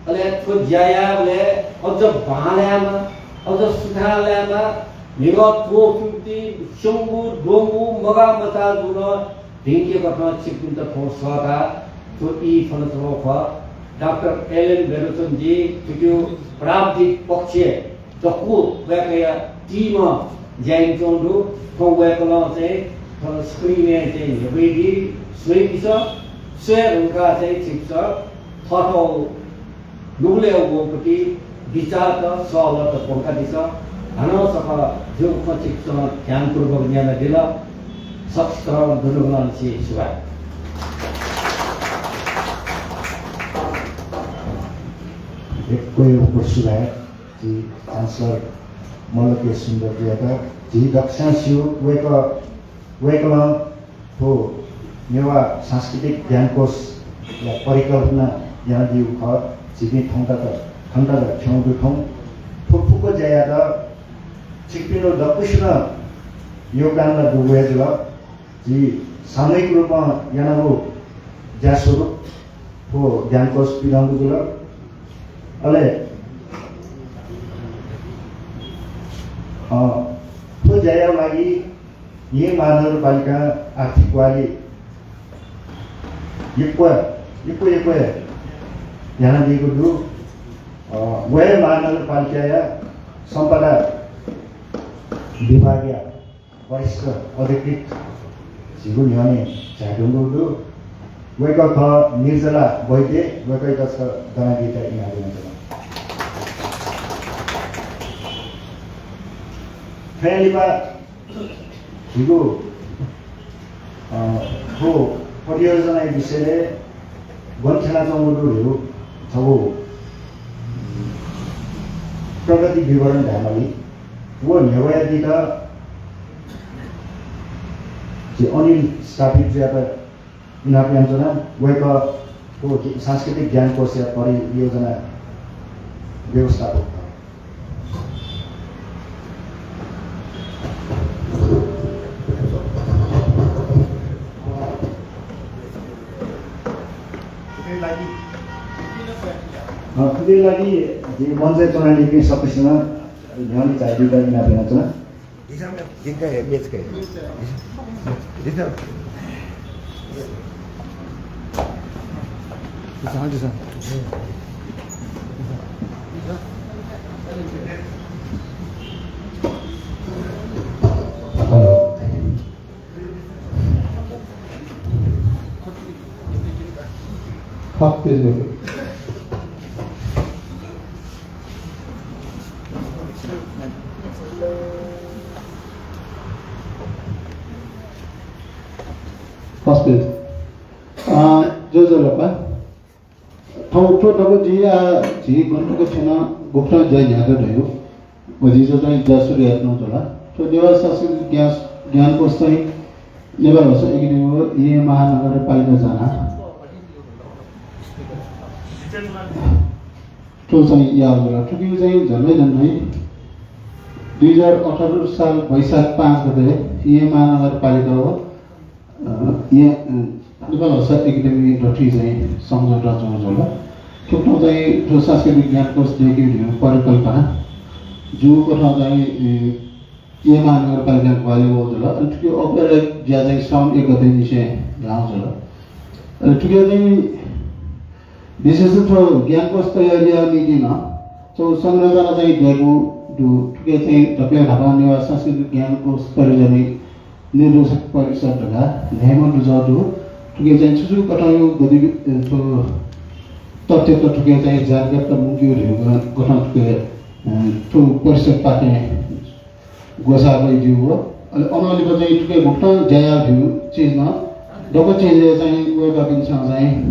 अले थ्व ज्या यायेबलय् अझ बांलायेमाः, अझ सुथां लायेमाः, म्हिगः त्वपुति, स्यंगु, द्वंगु, मगाः मचाः जूगु नं भिंके कथं छिकपिन्त थौं सःता थ्व ई फ्वनाच्वनागु खः। डाक्टर एलेन बेरोचनजी थुकिया प्राविधिक पक्षय् दक्व वय्‌कःया team ज्या यानाच्वंगु दु। थौं वय्‌कलं चाहिँ थन screen य् चाहिँ न्ह्यब्वयादी, स्वयादिसँ। स्वये धुंकाः चाहिँ छिकपिन्सं थःथःगु नुगलय् वःगुपति बिचाःत, सःलत ब्वंकादिसँ। हानं छकः जिगु खँ छिकपिन्सं ध्यानपूर्वक न्यनादिल। सकसितं दुनुगलंनिसें सुभाय्। यक्व यक्व सुभाय् झी Chancellor मल्ल के सुन्दरजुयात। झी दक्वसिनं स्यू, वय्‌कः, वय्‌कलं थ्व नेवाः सांस्कृतिक ज्ञानकोशया परिकल्पना यानादीगु खः। झीपिं थौंकन्हय्, थौंकन्हय् थ्यंगु दु थौं। थ्व फुक्क ज्यायात छिकपिनिगु दक्वसिनं योगदान ला दुगु हे जुल। झी सामूहिक रूपं यानागु ज्या स्वरूप थ्व ज्ञानकोश पिदंगु जुल। अले, अ, थ्व ज्याया लागि येँ महानगरपालिकां आर्थिक ग्वाहालि यक्व, यक्व, यक्व यानादीगु दु। अ, व हे महानगरपालिकाया सम्पदा विभागया वरिष्ठ अधिकृत झीगु न्ह्यःने झायादीगु दु। वय्‌कः खः निर्जला वैद्य, वय्‌कःयात छकः दनादियात इनाप यानाच्वना। थ्वया लिपा झीगु, अ, थ्व परियोजनाया विषयलय् गन थ्यनाच्वंगु दु धइगु छगू प्रगति विवरण धायेमाली। व न्ह्यब्वयादीत झी अनिल स्थापितजुयात इनाप यानाच्वना। वय्कः व सांस्कृतिक ज्ञानकोशया परियोजना व्यवस्थापक। अ, थुकिया लागि झी मञ्चय् च्वनादीपिं सकसिनं न्ह्यःने झायादीत इनाप यानाच्वना। First page। अ, ज्वजलपा। थौं थ्व दक्व जिं, आ, झी गन थ्यन गुकथं ज्या न्ह्यात धइगु। व जिं चाहिँ ज्या सुरु यात नं जुल। थ्व नेवाः सांस्कृतिक ज्ञान, ज्ञानकोश चाहिँ नेपाल भाषा एकेडेमी व येँ महानगरपालिका जानाः थ्व चाहिँ याः जुल। थुकिं चाहिँ झन्डै झन्डै दुई हजार अठार साल वैशाख पाँच गते येँ महानगरपालिका व अ, येँ, अ, नेपाल भाषा एकेडेमी दथुइ चाहिँ सम्झौता जूगु जुल। थुकथं चाहिँ थ्व सांस्कृतिक ज्ञानकोश दयेकेगु धइगु परिकल्पना जूगु कथं चाहिँ, अ, येँ महानगरपालिकां ग्वाहालि याःगु जुल। अले थुकिया औपचारिक ज्या चाहिँ साउन एक गते निसें याःगु जुल। अले थुकिया चाहिँ विशेष थ्व ज्ञानकोश तयार यायेगु निंतिं नं छगू संरचना चाहिँ दयेकूगु दु। थुकिया चाहिँ दकलय् न्हापां नेवाः सांस्कृतिक ज्ञानकोश परियोजनाया निर्देशक परिषद धकाः न्हय्म्ह दुजः दु। थुकिया चाहिँ छु छु कथंया गतिवि-, अ, थ्व तथ्यत थुकिया चाहिँ जानकारीत मुंकेगु धइगु कथं थुकिया, अ, थ्व परिषदपाखें ग्वसाः वइदीगु। अले अनं लिपा चाहिँ थुकिया गुकथं ज्या याः धइगु चिज नं दक्व चिजय् चाहिँ वय्कःपिन्सं चाहिँ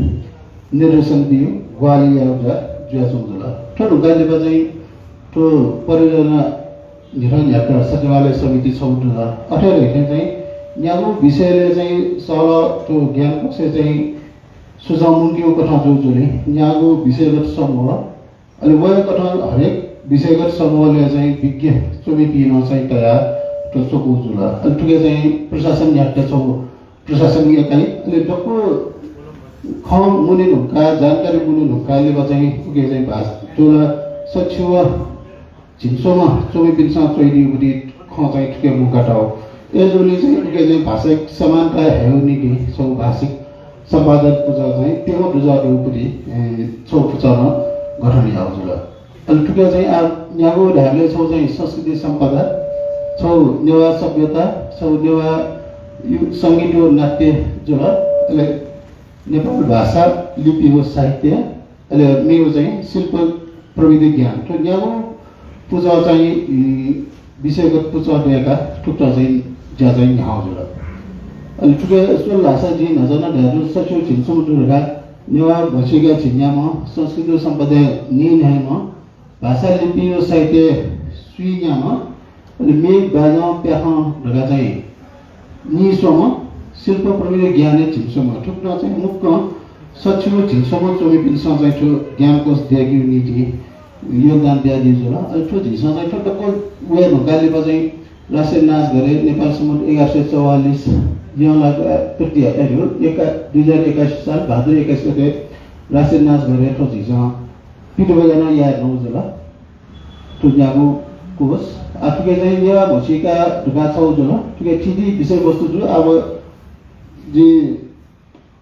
निर्देशन बियाः ग्वाहालि याःगु जुया-, जुयाच्वंगु जुल। थ्व धुंकाः लिपा चाहिँ थ्व परियोजना न्ह्यथना न्ह्यात सचिवालय समिति छगू दु। अथे धइथें चाहिँ न्यागू विषयलय् चाहिँ सल थ्व ज्ञानकोशय् चाहिँ सुझाव मुंकेगु कथं जूगु जुलिं न्यागू विषयगत समूह, अले वय्कः कथं हरेक विषयगत समूहलय् चाहिँ विज्ञ च्वमिपिं नं चाहिँ तयाः थ्व च्वकूगु जुल। अले थुके चाहिँ प्रशासन न्ह्याक्क छगू प्रशासनिक एकाइ, अले दक्व खँ मुने धुंकाः, जानकारी मुने धुंकाः लिपा चाहिँ उके चाहिँ भाषा जुल। सच्छि व झिंस्वम्ह च्वमिपिन्सं च्वइदीगु खँ चाहिँ थुके मुंकातःगु। अय्जूगुलिं चाहिँ उके चाहिँ भाषाय् समानता हयेगु निंतिं छगू भाषिक सम्पादन पुचः चाहिँ प्यम्ह दुजः दुगुलिं, ए, छगू पुचः नं गठन याःगु जुल। अले थुके चाहिँ आ, न्यागू धायेबलय् छगू चाहिँ संस्कृति सम्पदा, छगू नेवाः सभ्यता, छगू नेवाः यु-, संगीत व नाट्य जुल। अले नेपाल भाषा, लिपि व साहित्य, अले मेगु चाहिँ शिल्प प्रविधि ज्ञान। थ्व न्यागू पुचः चाहिँ, इ, विषयगत पुचः दय्काः थुकथं चाहिँ ज्या चाहिँ न्ह्याःगु जुल। अले थुके स्वल धाःसा जिं न्हाचः नं धयागु दु, सच्छि व झिंस्वम्ह दु धकाः नेवाः म्हसीका झिंन्याम्ह, संस्कृति व सम्पदाय् नीन्याम्ह, भाषा, लिपि व साहित्य स्वीन्याम्ह, अले मेगु बाजं प्याखं धकाः चाहिँ नीस्वम्ह, शिल्प प्रविधि ज्ञानय् झिंस्वम्ह, थुकथं चाहिँ मुक्कं सच्छि व झिंस्वम्ह च्वमिपिन्सं चाहिँ थ्व ज्ञानकोश दय्केगु निंतिं योगदान बियादीगु जुल। अले थ्व झीसं चाहिँ थ्व दक्व वये धुंकाः लिपा चाहिँ राष्ट्रिय नाचघरय् नेपाल सम्बत एघार सय चौवालिस यंलागा तृतीया, ए, एका-, दुई हजार एकासी साल भाद्र एकासी गते राष्ट्रिय नाचघरय् थ्व झीसं पितब्वज्या नं याये धुंकूगु जुल। थ्व न्यागू कोश। आ, थुके चाहिँ नेवाः म्हसीका धकाः छगू जुल। थुके थीथी विषयवस्तु जू। अब जिं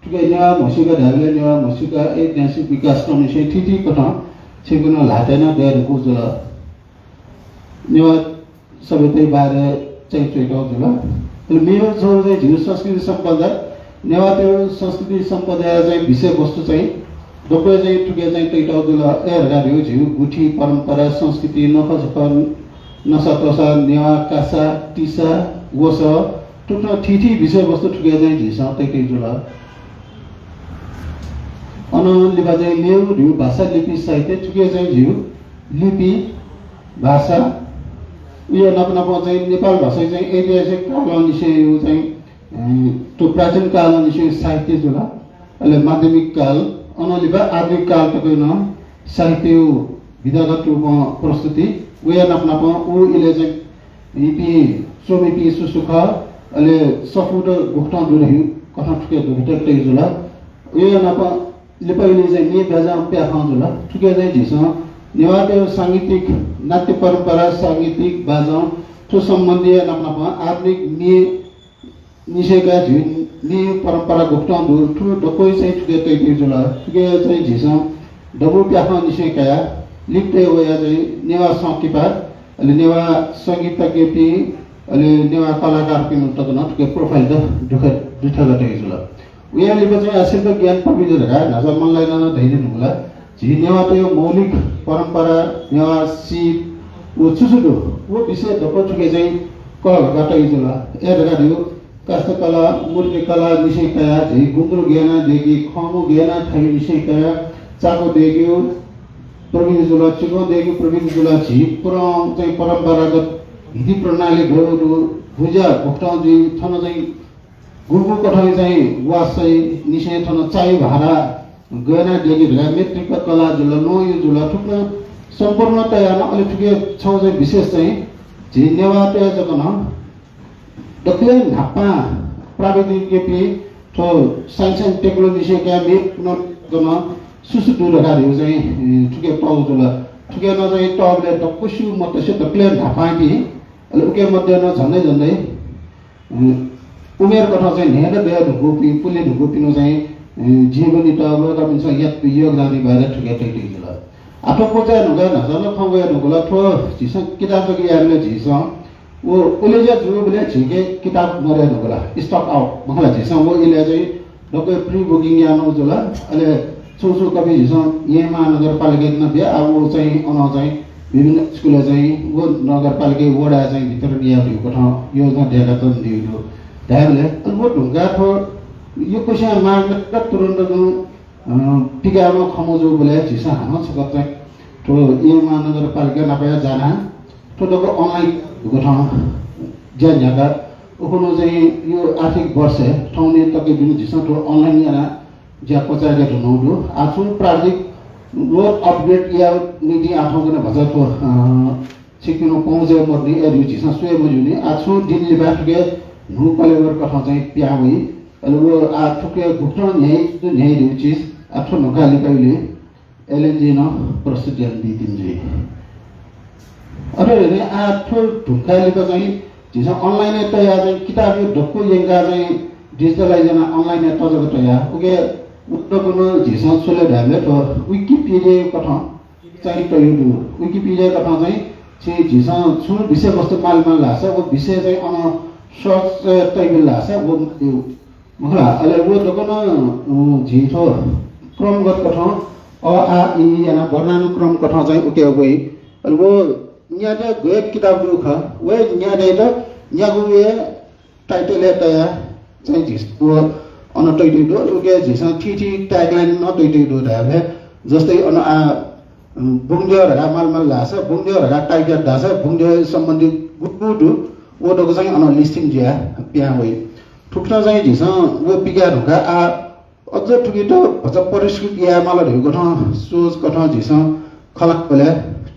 थुके नेवाः म्हसीका धायेबलय् नेवाः म्हसीका ऐतिहासिक विकासक्रमनिसें थीथी कथं छिकपिन्सं ल्हातय् नं दये धुंकूगु जुल। नेवाः सभ्यताया बारे चाहिँ च्वइतःगु जुल। अले मेगु छगू चाहिँ झीगु संस्कृति सम्पदा, नेवाःतय्गु संस्कृति सम्पदाया चाहिँ विषयवस्तु चाहिँ दक्वं चाहिँ थुके चाहिँ तइतःगु जुल। अय् धकाः झीगु गुथि, परम्परा, संस्कृति, नखःजखः, नसातसा, नेवाः, कासा, तिसा, वसः, थुकथं थीथी विषयवस्तु थुके चाहिँ झीसं तइतःगु जुल। अनं लिपा चाहिँ मेगु धइगु भाषा, लिपि, साहित्य, थुके चाहिँ झीगु लिपि, भाषा, उया नाप नाप चाहिँ नेपाल भाषा चाहिँ ऐतिहासिक कालंनिसें चाहिँ, अ, थ्व प्राचीन कालंनिसें साहित्य जुल। अले माध्यमिक काल, अनं लिपा आधुनिक काल तक नं साहित्य विधागत रूपं प्रस्तुति, उया नाप नाप उ इलय् चाहिँ इपिं च्वमिपिं सुसु खः, अले सफूत गुकथं दु धइगु कथं थुके दुकथं तइ जुल। उया नाप लिपा इलय् चाहिँ म्ये बाजं प्याखं जुल। थुके चाहिँ झीसं नेवाःतय् सांगीतिक नाट्य परम्परा, सांगीतिक बाजं, थ्व सम्बन्धी नाप नाप आधुनिक म्ये निसें काया झी म्ये परम्परा गुकथं दु, थ्व दक्व चाहिँ थुके तइतइ जुल। थुके चाहिँ झीसं दबू प्याखं निसें काया लिपतय् वया चाहिँ नेवाः संकिपा, अले नेवाः संगीतज्ञपिं, अले नेवाः कलाकारपिं तक नं थुके profile त दुख-, दुथ्याका तइ जुल। उया लिपा चाहिँ आ शिल्प ज्ञान प्रविधि धकाः न्हाचः मनलाइनं नं धयादी धुंकल। झी नेवाःतय् मौलिक परम्परा, नेवाः सीप व छु छु दु, व विषय दक्व थुके चाहिँ कःघाका तइ जुल। अय् धकाः धइगु काष्ठकला, मूर्तिकला निसें काया, झी गुन्द्रु गय् याना दय्की, खंगु गय् याना थाइ निसें काया, चाको दय्केगु प्रविधि जुल, चिकं दय्केगु प्रविधि जुल, झी पुरां चाहिँ परम्परागत विधि प्रणाली गय् दु, बुज्या गुकथं जुइ, थन चाहिँ गुगु कथं चाहिँ वासय् निसें थन चाय् भारा गय् याना दय्की धकाः मृत्तिका कला जुल, ल्वहंयु जुल, थुकथं सम्पूर्णतया नं अले थुके छगू चाहिँ विशेष चाहिँ झी नेवाःतय् जक नं दकलय् न्हापां प्राविधिकपिं थ्व science and technology निसें काया म्ये पुनर्गन सुसु दु धकाः धइगु चाहिँ, ए, थुके तःगु जुल। थुके नं चाहिँ तःबलय् दक्वस्यु मदुसे दकलय् न्हापांपिं, अले उके मध्ये नं झन्डै झन्डै, अ, उमेर कथं चाहिँ न्हय्दँ दया धुंकूपिं, पुले धुंकूपिनिगु चाहिँ, अ, जीवनीत वय्कःपिन्सं यात योगदानया बारे थुके तइतइ जुल। आ थ्व क्वचाये धुंकाः न्हाचः नं खँ वये धुंकल, थ्व झीसं किताब जक यायेबलय् झीसं व उलेज्या जूबलय् झीके किताब मदये धुंकल, stock out मखु ला। झीसं व इलय् चाहिँ दक्व pre booking यानागु जुल। अले छुं छुं कपि झीसं येँ महानगरपालिकायात नं बिया, आ व चाहिँ अनं चाहिँ विभिन्न स्कुलय् चाहिँ व नगरपालिकाया वडाय् चाहिँ वितरण याये धइगु कथं योजना दय्कातःगु दु। धायेबलय् अले व धुंकाः थ्व यक्वस्यां माग तुरुन्त तुं अ, पिकायेमाः खँ मजूबलय् झीसं हानं छकः चाहिँ थ्व येँ महानगरपालिका नापया जानाः थ्व दक्व online धुंकथं ज्या न्ह्याकाः उखुन्हु चाहिँ यो आर्थिक वर्षय् थौंनिं तक दुने झीसं थ्व online यानाः ज्या क्वचाय्के धुनागु दु। आः छुं प्राविधिक व upgrade यायेगु निंतिं आः थौंकन्हय् भचा थ्व, अ, छिकपिनिगु पहुँचय् मदुनि, अय् धइगु झीसं स्वये मज्यूनि। आः छुं दिं लिपा थुके न्हू कलेवर कथं चाहिँ पिहां वइ। अले व आः थुके गुकथं न्ह्याइ, न्ह्याइ धइगु चिज आः थ्व न्हूगु लिपा इलय् एलएनजी नं प्रस्तुत यानादीतिनि जुइ। अथे हे आः थ्व न्हूगु लिपा चाहिँ झीसं online य् तयाः चाहिँ किताबया दक्व यंकाः चाहिँ digitalize यानाः online य् तजक तयाः उके उद्योगनं झीसं छु ले धायेबलय् थ्व Wikipedia कथं चाहिँ तयागु दु। Wikipedia कथं चाहिँ झी, झीसं छुं विषयवस्तु माले माल धाःसा व विषय चाहिँ अन search तयाबिल धाःसा व मदु। मखु ला, अले व दक्वनं, अ, झी थ्व क्रमगत कथं अ, आ, इ यानाः वर्णानुक्रम कथं चाहिँ उके वइ। अले व न्याद्वः गय् किताब दु खः, व न्याद्वःयात न्यागू हे title य् तयाः चाहिँ झीसं व अन तयातयागु दु। अले उके झीसं थीथी tagline नं तयातयागु दु धायेबलय्, जस्तै अन आ, अ, बुंगद्यः धकाः माल माल धाःसा बुंगद्यः धकाः type यात धाःसा बुंगद्यः सम्बन्धी गुगु दु, व दक्व चाहिँ अन listing जुयाः पिहां वइ। थुकथं चाहिँ झीसं व पिकाये धुंकाः आः अझ थुकित भचा परिष्कृत यायेमाल धइगु कथं सोच कथं झीसं खँ ल्हानाबलय्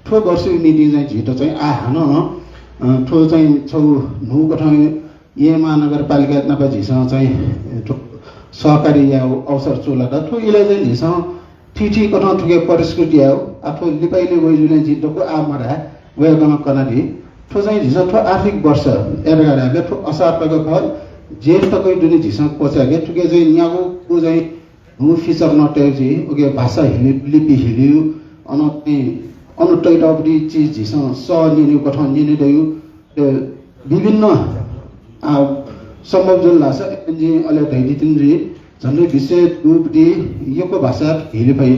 थ्व वर्षया निंतिं चाहिँ झीत चाहिँ आः हानं नं, अ, थ्व चाहिँ छगू न्हूगु कथं येँ महानगरपालिका नाप झीसं चाहिँ, अ, थ्व सहकार्य यायेगु अवसर चूलात। थ्व इलय् चाहिँ झीसं थीथी कथं थुके परिष्कृत यायेगु। आः थ्व लिपा इलय् वइजुलिं जिं दक्व आः मधाये, वय्कलं कनादी। थ्व चाहिँ झीसं थ्व आर्थिक वर्ष, अय् धकाः धायेबलय् थ्व असार तक खः, जेठ तक दुने झीसं क्वचाय्के। थुके चाहिँ न्यागू चाहिँ न्हू feature नं तये जुइ, उके भाषा हिलि, लिपि हिलि, अन चाहिँ अन तयातःगु चिज झीसं सः न्यनेगु कथं न्यने दइ। अ, विभिन्न, आ, सम्भव जुल धाःसा एलएनजी अले धयादीतिनि जुइ, झन्डै विषय दुगु यक्व भाषाय् हिले फइ।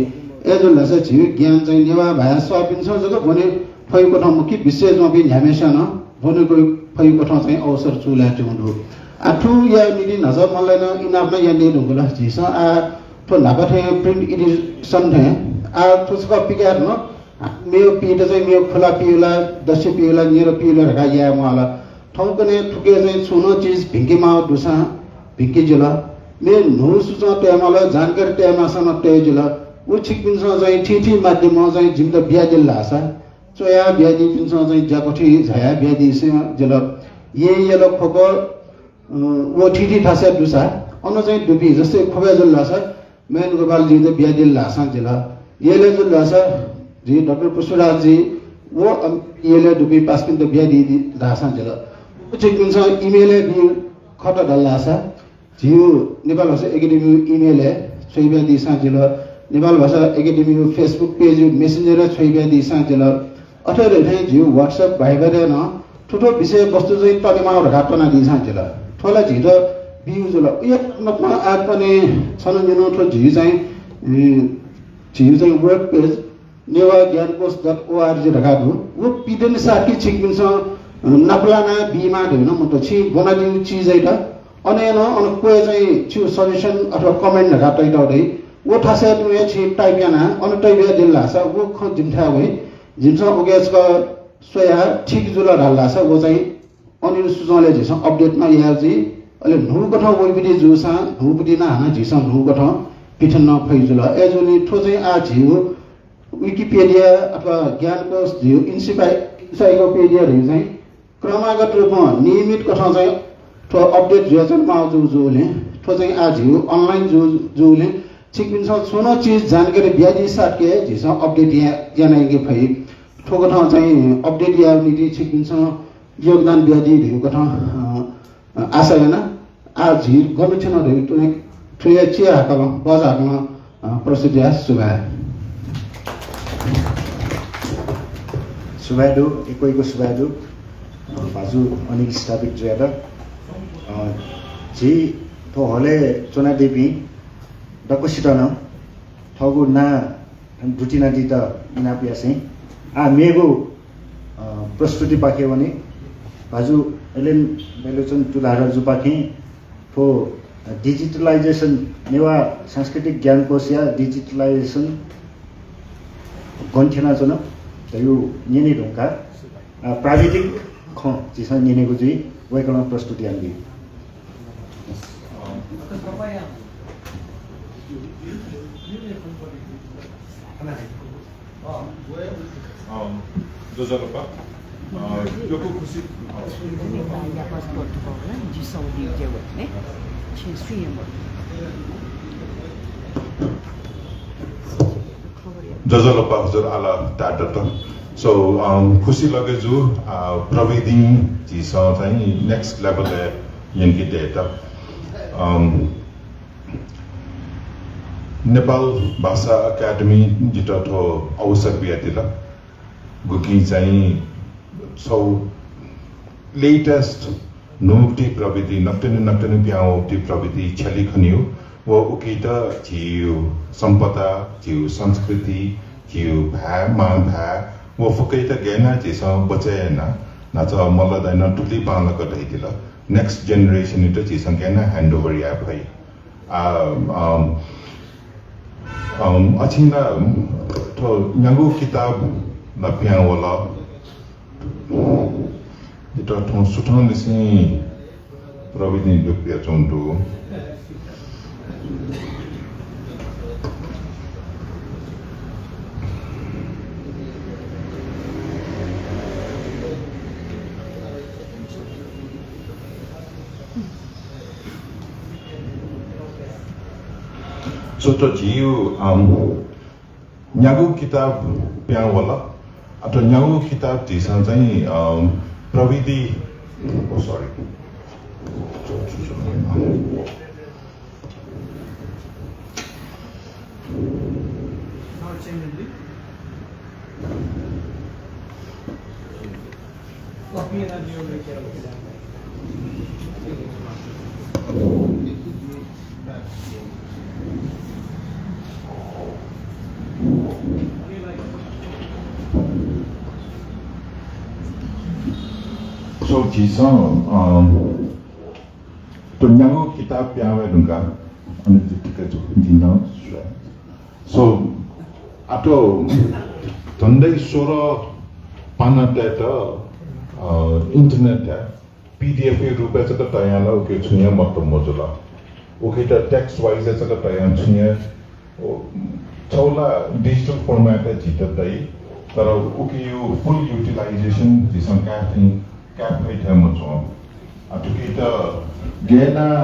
अय् जुल धाःसा झीगु ज्ञान चाहिँ नेवाः भाय् सःपिन्सं जक ब्वने फइगु कथं मखु कि विषय च्वंपिं न्ह्याम्हस्यां नं ब्वने फइगु कथं चाहिँ अवसर चूलायेत्यंगु दु। आः थुकिया निंतिं न्हाचः मनलाइनं इनाप नं यानादी धुंकल। झीसं आः थ्व न्हापा थें print edition थें आः थ्व छकः पिकाये धुन। मेव पीत चाहिँ मेव खुला पीला, दस्य पीला, निर पीला धकाः याये म्वाल। थौंकन्हय् थुके चाहिँ छुं नं चिज भिंके माःगु दुसां भिंके जिल। मेव न्हू सुचं तये माल, जानकारी तये माःसां नं तये जिल। उ छिकपिन्सं चाहिँ थीथी माध्यमं चाहिँ जिमित बियादिल धाःसा, च्वयाः बियादीपिन्सं चाहिँ ज्याकथि झायाः बियादीसें जिल। येँ यल ख्वप, अ, व थीथी थासय् दुसा, अन चाहिँ दुपिं, जस्तै ख्वपय् जुल धाःसा, महेन्द्र गोपालजीत बियादिल धाःसां जिल। यलय् जुल धाःसा, झी डाक्टर पुष्पराजजी व, अ, यलय् दुपिं पासापिन्त बियादी धाःसां जिल। व छिकपिन्सं email-य् बी खत धाल धाःसा, झीगु नेपाल भाषा एकेडेमीगु email-य् छ्वयाबियादीसां जिल, नेपाल भाषा एकेडेमीगु Facebook page-य् Messenger-य् छ्वयाबियादीसां जिल। अथे धइथें झीगु WhatsApp, Viber-य् नं थ्व थ्व विषयवस्तु चाहिँ तनेमाः धकाः तनादीसां जिल। थ्व ला झीत बीगु जुल। उया नकं आत्मने छन निन्हु थ्व झीगु चाहिँ, अ, झीगु चाहिँ web page नेवाः ज्ञानकोश dot org धकाः दु। व पिदने साथी छिकपिन्सं, अ, नापलाना बीमाः धइगु नं मत। छिं ब्वनादीगु चिजयात अन यानाः अन क्वय् चाहिँ छिगु suggestion अथवा comment धकाः तयातःगु दइ। व थासय् तुं हे छिं type यानाः अन type यादिल धाःसा व खँ जिमिथाय् वइ। जिमिसं उके छकः स्वयाः ठीक जुल धाल धाःसा व चाहिँ अनिल सुजंलय् झीसं update नं याये जुइ। अले न्हूकथं वइपिनि जूसां न्हूपिनि नं हानं झीसं न्हूकथं पिथन नं फइ जुल। अय्‌जूगुलिं थ्व चाहिँ आः झीगु Wikipedia अथवा ज्ञानकोश झीगु encycl-, encyclopedia धइगु चाहिँ क्रमागत रूपं नियमित कथं चाहिँ थ्व update जुयाच्वनेमाःगु जू, जूगुलिं थ्व चाहिँ आः झीगु online जू, जूगुलिं छिकपिन्सं छुं नं चिज जानकारी बियादी साथके झीसं update या-, यानायंके फइ। थ्व कथं चाहिँ update यायेगु निंतिं छिकपिन्सं योगदान बियादी धइगु कथं, अ, अ, आशा याना। आः झी गन थ्यन धइगु तुं थ्व हे चिहाकलं, बजाहाकलं, अ, प्रस्तुति याये सुभाय्। सुभाय् दु, यक्व यक्व सुभाय् दु, अ, भाजु अनिल स्थापित जुयात। अ, झी थ्व हलय् च्वनादीपिं दक्वसित नं थःगु नां दुतिनादीत इनाप यासें आः मेगु, अ, प्रस्तुतिपाखे वने। भाजु एलेन बैलोचन तुलाधरजुपाखें थ्व digitalization, नेवाः सांस्कृतिक ज्ञानकोशया digitalization गन थ्यनाच्वन धइगु न्यने धुंकाः, अ, प्राविधिक खँ झीसं न्यनेगु जुइ, वय्‌कलं प्रस्तुत यानादी। अँ, ज्वजलपा। अँ, यक्व खुसी। ज्वजलपा हजुर आला दादात। So, अम, खुसी लगे जू, अ, प्रविधिं झीसं चाहिँ next level-य् यंके दयेत। अम, नेपाल भाषा एकेडेमी जितः थ्व अवसर बियादिल। गुकिं चाहिँ छौ latest न्हूगुति प्रविधि, नकतिनि नकतिनि पिहां वःगुति प्रविधि छ्यली खनियो। व उकित झीगु सम्पदा, झीगु संस्कृति, झीगु भाय्, मां भाय्, व फुक्कयात गय् यानाः झीसं बचय् यानाः न्हाचः मल्ल दाइनं थुलि बांलाक धयादिल। Next generation-यात झीसं गय् यानाः handover याये फइ। आ, अम, अम, अछिं ला थ्व न्यागू किताब ला पिहां वल। जितः थौं सुथंनिसें प्रविधिं दुकयाच्वंगु दु। So, थ्व झीगु, अम, न्यागू किताब पिहां वल। अ, थ्व न्यागू किताब झीसं चाहिँ, अम, प्रविधि, oh, sorry। So, झीसं, अ, थ्व न्यागू किताब पिहां वये धुंकाः, अन जितक जिन्ना। So, आतो धन्दै सोह्र पानातय्त, अ, internet-य् PDF रूपय् जक तयाः ला उके छुं हे मतलब मजुल। उकेत text wise जक तयाः छुं हे, ओ, छौला digital format झीत दइ, तर उके full utilization झीसं काफी, काफी थें मच्वं। आ, थुकित गेना,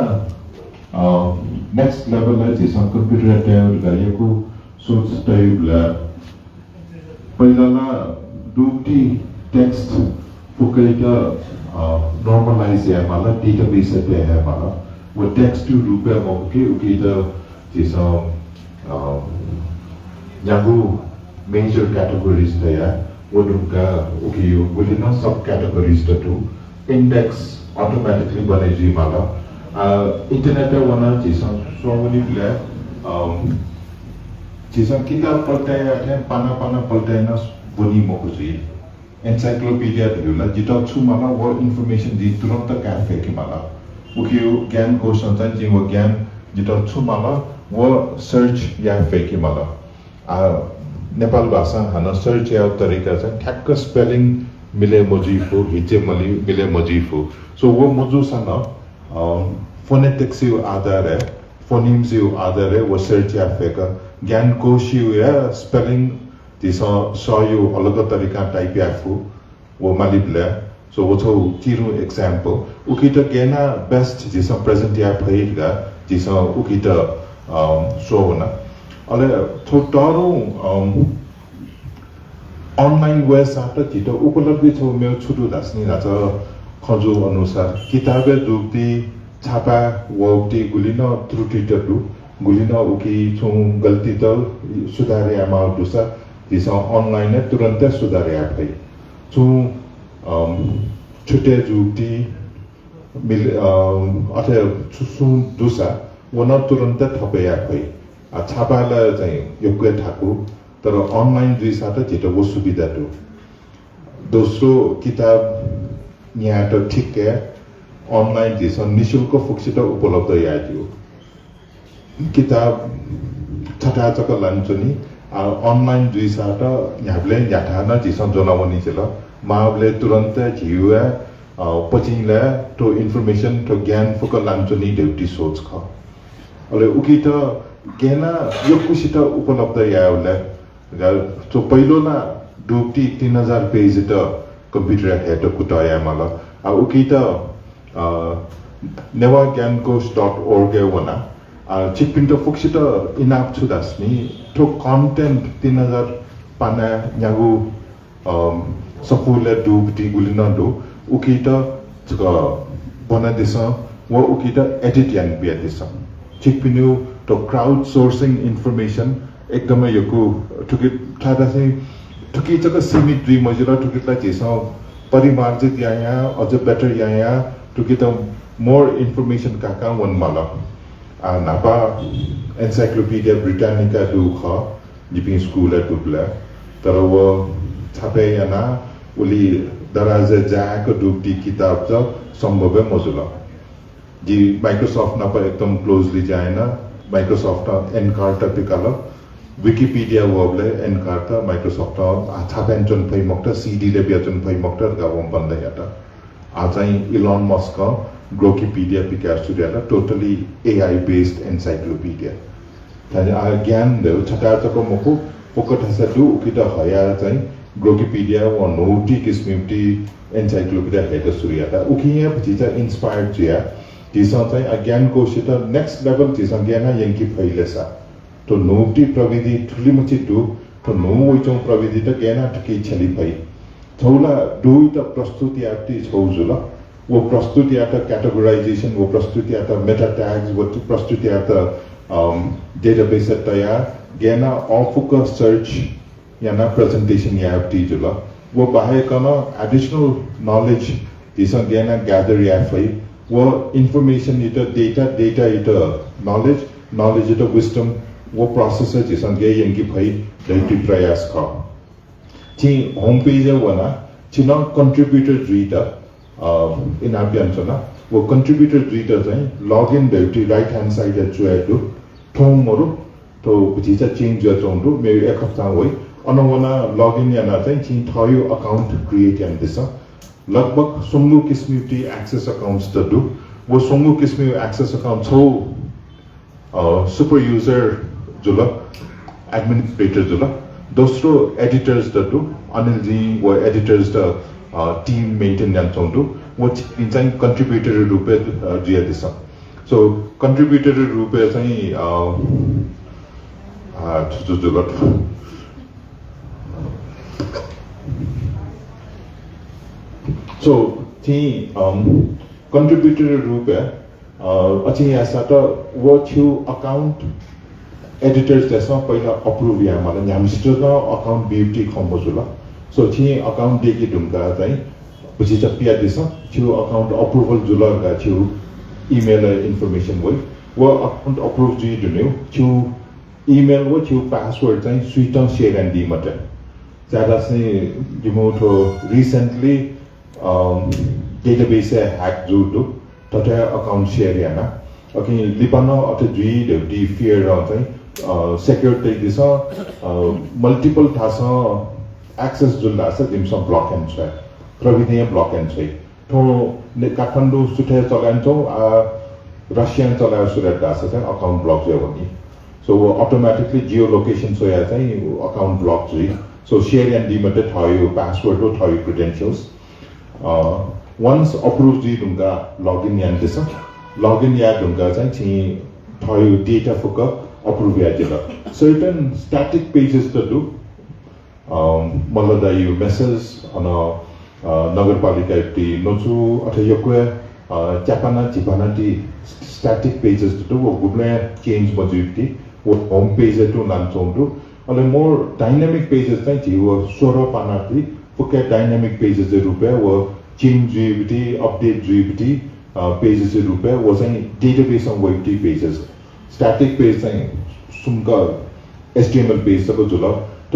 अ, next level-य् झीसं computer-य् तयेगु यक्व सोच तयेगु ला। पहिला ला दुगुति text फुक्कयात, अ, normalize यायेमाल, database-य् तये हयेमाल। व text-या रूपय् मखुके उकित झीसं, अ, न्यागू major categories तयाः व धुंकाः उकिया गुलि नं sub categories दु। Index automatically बने जुइमाल। अ, internet-य् वनाः झीसं स्वंवनीबलय्, अ, झीसं किताब पल्टाया थें पाना पाना पल्टायना ब्वनी मखु जुइ। Encyclopedia धइगु ला जितः छु माल व information जिं तुरन्त काये फय्के माल। उकिया ज्ञानकोशं चाहिँ जिं व ज्ञान जितः छु माल व search याये फय्के माल। आ, नेपाल भाषां हानं search यायेगु तरिका चाहिँ ठ्याक्क spelling मिले मजुइफु, हिज्जे मलि-, मिले मजुइफु। So व मजूसां नं, अ, phonetics-या आधारय्, phonemes-या आधारय् व search याये फय्क, ज्ञानकोशया spelling झीसं सःया अलग तरिकां type याये फु, व मालीबलय्। So व छगू चिरुं example। उकित गेना best झीसं present याये फइ धकाः झीसं उकित, अम, स्वःवना। अले थ्व तःधंगु, अम, online website-य् झीत उपलब्धि छगू मेगु छु दु धाःसा नि न्हाचः खँ जू अनुसार किताबय् दुगुति छापा वःगुति गुलि नं त्रुटित दु, गुलि नं उकी छुं गल्तीत सुधार यायेमाःगु दुसा झीसं online-य् तुरन्त सुधार याये फइ। छुं, अम, छुटे जूगुति मिल-, अम, अथे छु सुं दुसा व नं तुरन्त थप याये फइ। आ, छापा ला चाहिँ यक्व थाकु, तर online जुइसां त झीत व सुविधा दु। दोस्रो किताब न्यायेत ठिक्क online झीसं निशुल्क फुक्कसित उपलब्ध यायेत्यू। किताब छथाय् जक लानाच्वनी, आ, online जुइसां त न्ह्याबलें न्ह्याथाय् नं झीसं ज्वनावनी जुल। माःबलय् तुरन्त झीगु, अ, पचिंलय् थ्व information, थ्व ज्ञान फुक्क लानाच्वनी धइगु सोच खः। अले उकित गेना यक्वसित उपलब्ध यायेबलय् थ्व पहिलो ला दुगुति तीन हजार page-त computer-य् हयेत कुतः यायेमाल। आ, उकित, अ, नेवाः ज्ञानकोश dot org-य् वना। आ, छिकपिन्त फुक्कसित इनाप छु धाःसा नि, थ्व content तीन हजार पानाय् न्यागू, अ, सफूलय् दुगुति गुलि नं दु। उकित छकः ब्वनादिसँ व उकित edit यानाबियादिसँ। छिकपिनिगु थ्व crowd sourcing information एकदमै यक्व थुकि थादासे थुकि जक सीमित जुइ मजिल, थुकित ला झीसं परिमार्जित यायां, अझ better यायां, थुकित more information काकां वनेमाल। आ, न्हापा Encyclopedia Britannica दुगु खः, जिपिं स्कूलय् दुबलय्, तर व छापय् यानाः उलि दराजय् जाय्क दुगुति किताब च सम्भव हे मजुल। जि Microsoft नाप एकदम closely ज्या याना, Microsoft-ं Encarta पिकाल, Wikipedia वःबलय् Encarta Microsoft-ं छापय् यानाच्वने फइ मखुत, CD-लय् बियाच्वने फइ मखुत धकाः वं बन्द यात। आः चाहिँ Elon Musk-ं Grokipedia पिकाये सुरु यात, totally A I based encyclopedia। थन आः ज्ञान धइगु छथाय् जक मखु, फुक्क थासय् दु, उकित हयाः चाहिँ Grokipedia व न्हूगुति किसिमति encyclopedia हयेत सुरु यात। उकिं हे झीसं inspired जुया, झीसं चाहिँ आ ज्ञानकोशयात next level झीसं गेना यंके फइ ले सा। थ्व न्हूगुति प्रविधि थुलिमछि दु, थ्व न्हू वइच्वंगु प्रविधित गेना थुकी छ्यली फइ। छगू ला दुइत प्रस्तुत यायेगुति छगू जुल। व प्रस्तुत यायेत categorization, व प्रस्तुत यायेत meta tags, व प्रस्तुत यायेत, अम, database तयाः गेना अफुक्क search यानाः presentation यायेगुति जुल। व बाहेक नं additional knowledge झीसं गेना gather याये फइ। व information-यात data, data-यात knowledge, knowledge-यात wisdom, व process झीसं गे यंके फइ धइगुति प्रयास खः। छिं homepage-य् वनाः छिं नं contributor जुइत, अ, इनाप यानाच्वना। व contributor जुइत चाहिँ login धइगु राइट ह्यान्ड साइडय् च्वया दु। थौं मरु, थ्व भतिचा चेन्ज जुयाच्वंगु दु, मेगु एक हप्तां वइ। अन वनाः login यानाः चाहिँ छिं थःगु अकाउन्ट क्रिएट यानादिसँ। लगभग स्वंगू किसिमयु ति एक्सेस अकाउन्ट्स त दु। व स्वंगू किसिमयु एक्सेस अकाउन्ट छौ अ, सुपर युजर जुल, एडमिनिस्ट्रेटर जुल, दोस्रो एडिटर्स त दु, अनिल जी व एडिटर्स त, अ, टिम मेन्टेन यानाच्वंगु दु, व छि-, चाहिँ कन्ट्रिब्युटर रूपय्, अ, जुयादिसँ। So, कन्ट्रिब्युटर रूपय् चाहिँ, अ, अ, छु, छु जुल? So, छि, अम, कन्ट्रिब्युटर रूपय् अ, अथे याःसा त व छिगु अकाउन्ट एडिटर्सतय्सं पहिला अप्रुभ यायेमाल, न्ह्याम्हसित नं अकाउन्ट ब्यूगु ति खँ मजुल। So, छिं अकाउन्ट दयेके धुंकाः चाहिँ भतिचा पियादिसँ, छिगु अकाउन्ट अप्रुभल जुल धकाः छिगु इमेलय् इन्फर्मेसन वइ। व अकाउन्ट अप्रुभ जुइ धुनेगु छिगु इमेल व छिगु पासवर्ड चाहिँ सुइतं सेयर यानादी मते। ज्यादासिं जिमिगु थ्व रिसेन्टली अ, डेटाबेसय् ह्याक जूगु दु, थथे अकाउन्ट सेयर याना। अकिं लिपा नं अथे जुइ धइगु ति फियर चाहिँ, अ, सेक्युर तयादिसँ, अ, मल्टिपल थासं एक्सेस जुल धाःसा जिमिसं ब्लक याना छ्वये, प्रविधिं ब्लक याना छ्वये। थौं ने-, काठमाडौं सुथय् चले यानाच्वं, आ, रसियां चले याये सुरु यात धाःसा चाहिँ अकाउन्ट ब्लक जुयावनी। So, व अटोमेटिकली जियो लोकेसन स्वयाः चाहिँ अकाउन्ट ब्लक जुइ। So, सेयर यानादी मते थःगु पासवर्ड व थःगु क्रेडेन्सियल्स। अ, वन्स अप्रुभ जुइ धुंकाः लगइन यानादिसँ। लगइन याये धुंकाः चाहिँ छिं थःगु डेटा फुक्क अप्रुभ यायेजिल। सर्टेन स्ट्याटिक पेजेस त दु। अ, मल्ल दाइयु मेसेज, अन, अ, नगरपालिकायु ति न्वचु, अथे यक्व, अ, च्यापाना झिपाना ति स्ट्याटिक पेजेस त दु, व गुबलें चेन्ज मजुइगु ति, व होम पेजय् तुं लानाच्वंगु दु। अले मोर डाइनामिक पेजेस चाहिँ झी व सोह्र पाना ति फुक्क डाइनामिक पेजेस रूपय् व चेन्ज जुइगु ति, अपडेट जुइगु ति, अ, पेजेस रूपय् व चाहिँ डेटाबेसं वइगु ति पेजेस। स्ट्याटिक पेज चाहिँ सुम्क एचटिएमएल पेज तक जुल। त,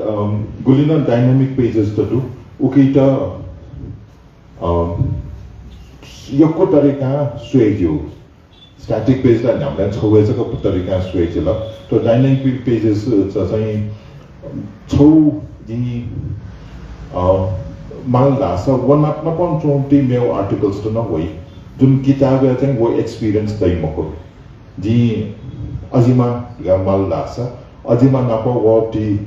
अम, गुलि नं डाइनामिक पेजेस त दु, उकित, अम, यक्व तरिकां स्वये ज्यू। स्ट्याटिक पेज ला न्ह्याबलें छगू हे जक तरिकां स्वये जिल। त डाइनामिक पेजेस चाहिँ छगू जिं, अ, माल धाःसा व नाप नापं च्वंपिं मेगु आर्टिकल्स त नं वइ, जुन किताबय् चाहिँ व एक्सपिरियन्स दइ मखु। जिं अजिमा धकाः माल धाःसा, अजिमा नाप वःपिं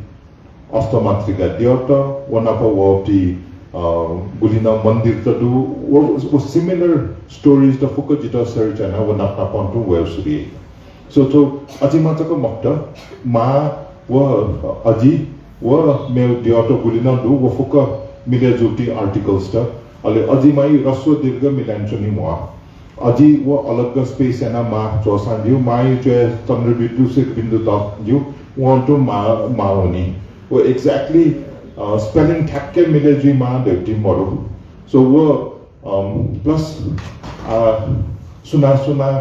अष्टमातृका द्यःत, व नाप वःपिं, अ, गुलि नं मन्दिर त दु, व, व सिमिलर स्टोरिज त फुक्क जितः सर्च यानाः व नाप नापं तुं वये सुरु याइ। So, so अजिमा जक मखुत, मां व अजि व मेगु द्यःत गुलि नं दु, व फुक्क मिले जूपिं आर्टिकल्स त। अले अजिमायु ह्रस्व दीर्घ मिलाय् च्वनी म्वाः। अजि व अलग स्पेस यानाः मां च्वःसां ज्यू, मांयु च्वय् चन्द्रबिन्दु, शीर्षबिन्दु तःसां ज्यू, वं तुं मां, मां वनी। व exactly, अ, स्पेलिङ ठ्याक्कै मिले जुइमाः धइगु ति मरु। So व, अम, प्लस, अ, सुनां सुनां,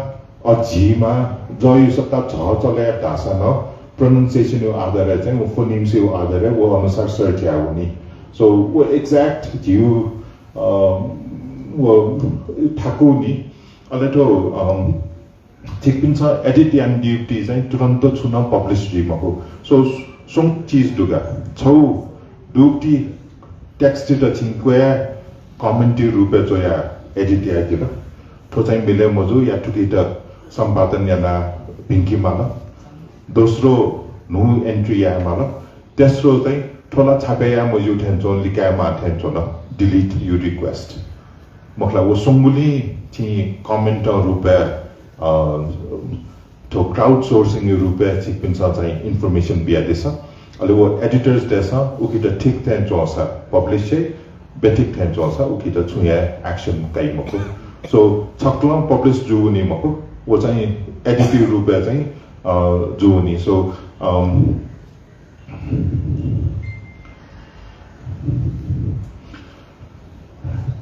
अ, झीमां, जयु सत्ता झ चले यात धाःसा नं pronunciation यु आधारय् चाहिँ व phonimes यु आधारय् व अनुसार सर्च याये वनी। So व exact झीयु अ, व थाकु नि। अले थ्व, अ, छिकपिन्सं एडिट यानादीगु ति चाहिँ तुरन्त छुं नं पब्लिस जुइ मखु। So, स्वंगू चिज दु का। छगू दुगु ति टेक्स्ट त छिं क्वयाः कमेन्ट रूपय् च्वयाः एडिट याये जिल। थ्व चाहिँ मिले मजू या थुकित सम्पादन यानाः भिंके माल। दोस्रो न्हू एन्ट्री याये माल। तेस्रो चाहिँ थ्व ला छापे याये मज्यू थें च्वन, लिकाये माः थें च्वन, delete your request। मखु ला, व स्वंगुलिं छिं कमेन्ट रूपय्, अ, थ्व क्राउड सोर्सिङ रूपय् छिकपिन्सं चाहिँ इन्फर्मेसन बियादिसँ। अले व एडिटर्सतय्सं उकित ठीक थें च्वंसा पब्लिस याइ, बेठिक थें च्वंसा उकित छुं हे एक्सन काइ मखु। So, छकलं पब्लिस जूवनी मखु, व चाहिँ एडिटिभ रूपय् चाहिँ, अ, जूवनी। So, अम,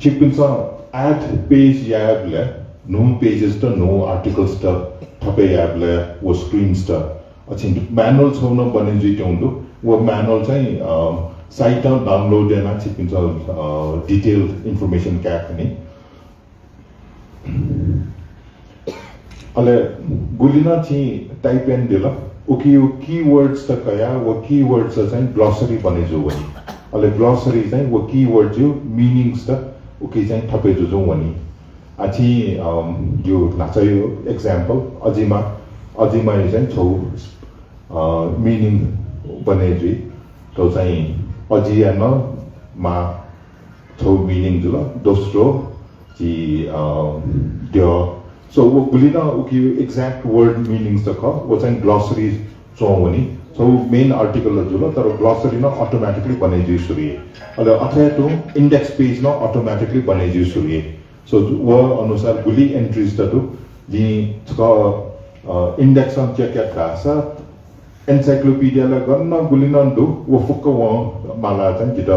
छिकपिन्सं एड पेज यायेबलय् न्हू पेजेस त, न्हू आर्टिकल्स त, थपे यायेबलय् व स्क्रिन्स त, अ, छिं म्यानुअल छगू नं बने जुइत्यंगु दु। व म्यानुअल चाहिँ, अ, साइटं डाउनलोड यानाः छिकपिन्सं, अ, डिटेल इन्फर्मेसन काये खनी। अले गुलिनं छिं टाइप यानादिल, उकियु keywords त कया, व keywords चाहिँ ग्लसरी बने जू वनी। अले ग्लसरी चाहिँ व keywords यु meanings त उकी चाहिँ थपे जुजुं वनी। आ छिं अम, यु न्हाचायु example अजिमा, अजिमा यु चाहिँ छौ अ, meaning बने जुइ। तो चाहिँ अजिया न मा छौ meaning जुल। दोस्रो जि अ, द्य। So वो गुलिनं उकी exact word meanings त ख, वो चाहिँ ग्लसरी चों वनी। So main article जुल, तर ग्लसरी न automatically बने जुइ सुरिये। अले अथे तुं index page न automatically बने जुइ सुरिये। So वो अनुसार गुलि entries त दु। जि छक अ, index अन check यात धासा encyclopedia ला गन गुलिनं दु, वो फुक्क वं माला चाहिँ जित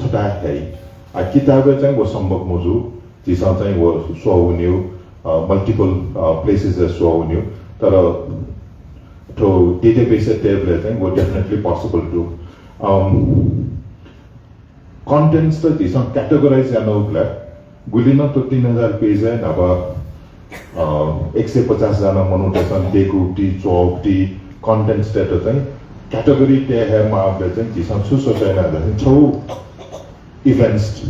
छता है। आ किताबे चाहिँ वो संभव मजु, जिसं चाहिँ वो स्ववन्यु अ, multiple अ, places ए स्ववन्यु। तर थो database ए table ए चाहिँ वो definitely possible दु। अम, contents त झीसं categorize याना उबला गुलिनं तो तीन हजार page ए न्हापा अ, एक सय पचास जना मनूतय्सं देकु ति, च्वःगु ति contents तय्त चाहिँ category तये हे माःबले चाहिँ झीसं छु सोचे याना धाःसा छौ events,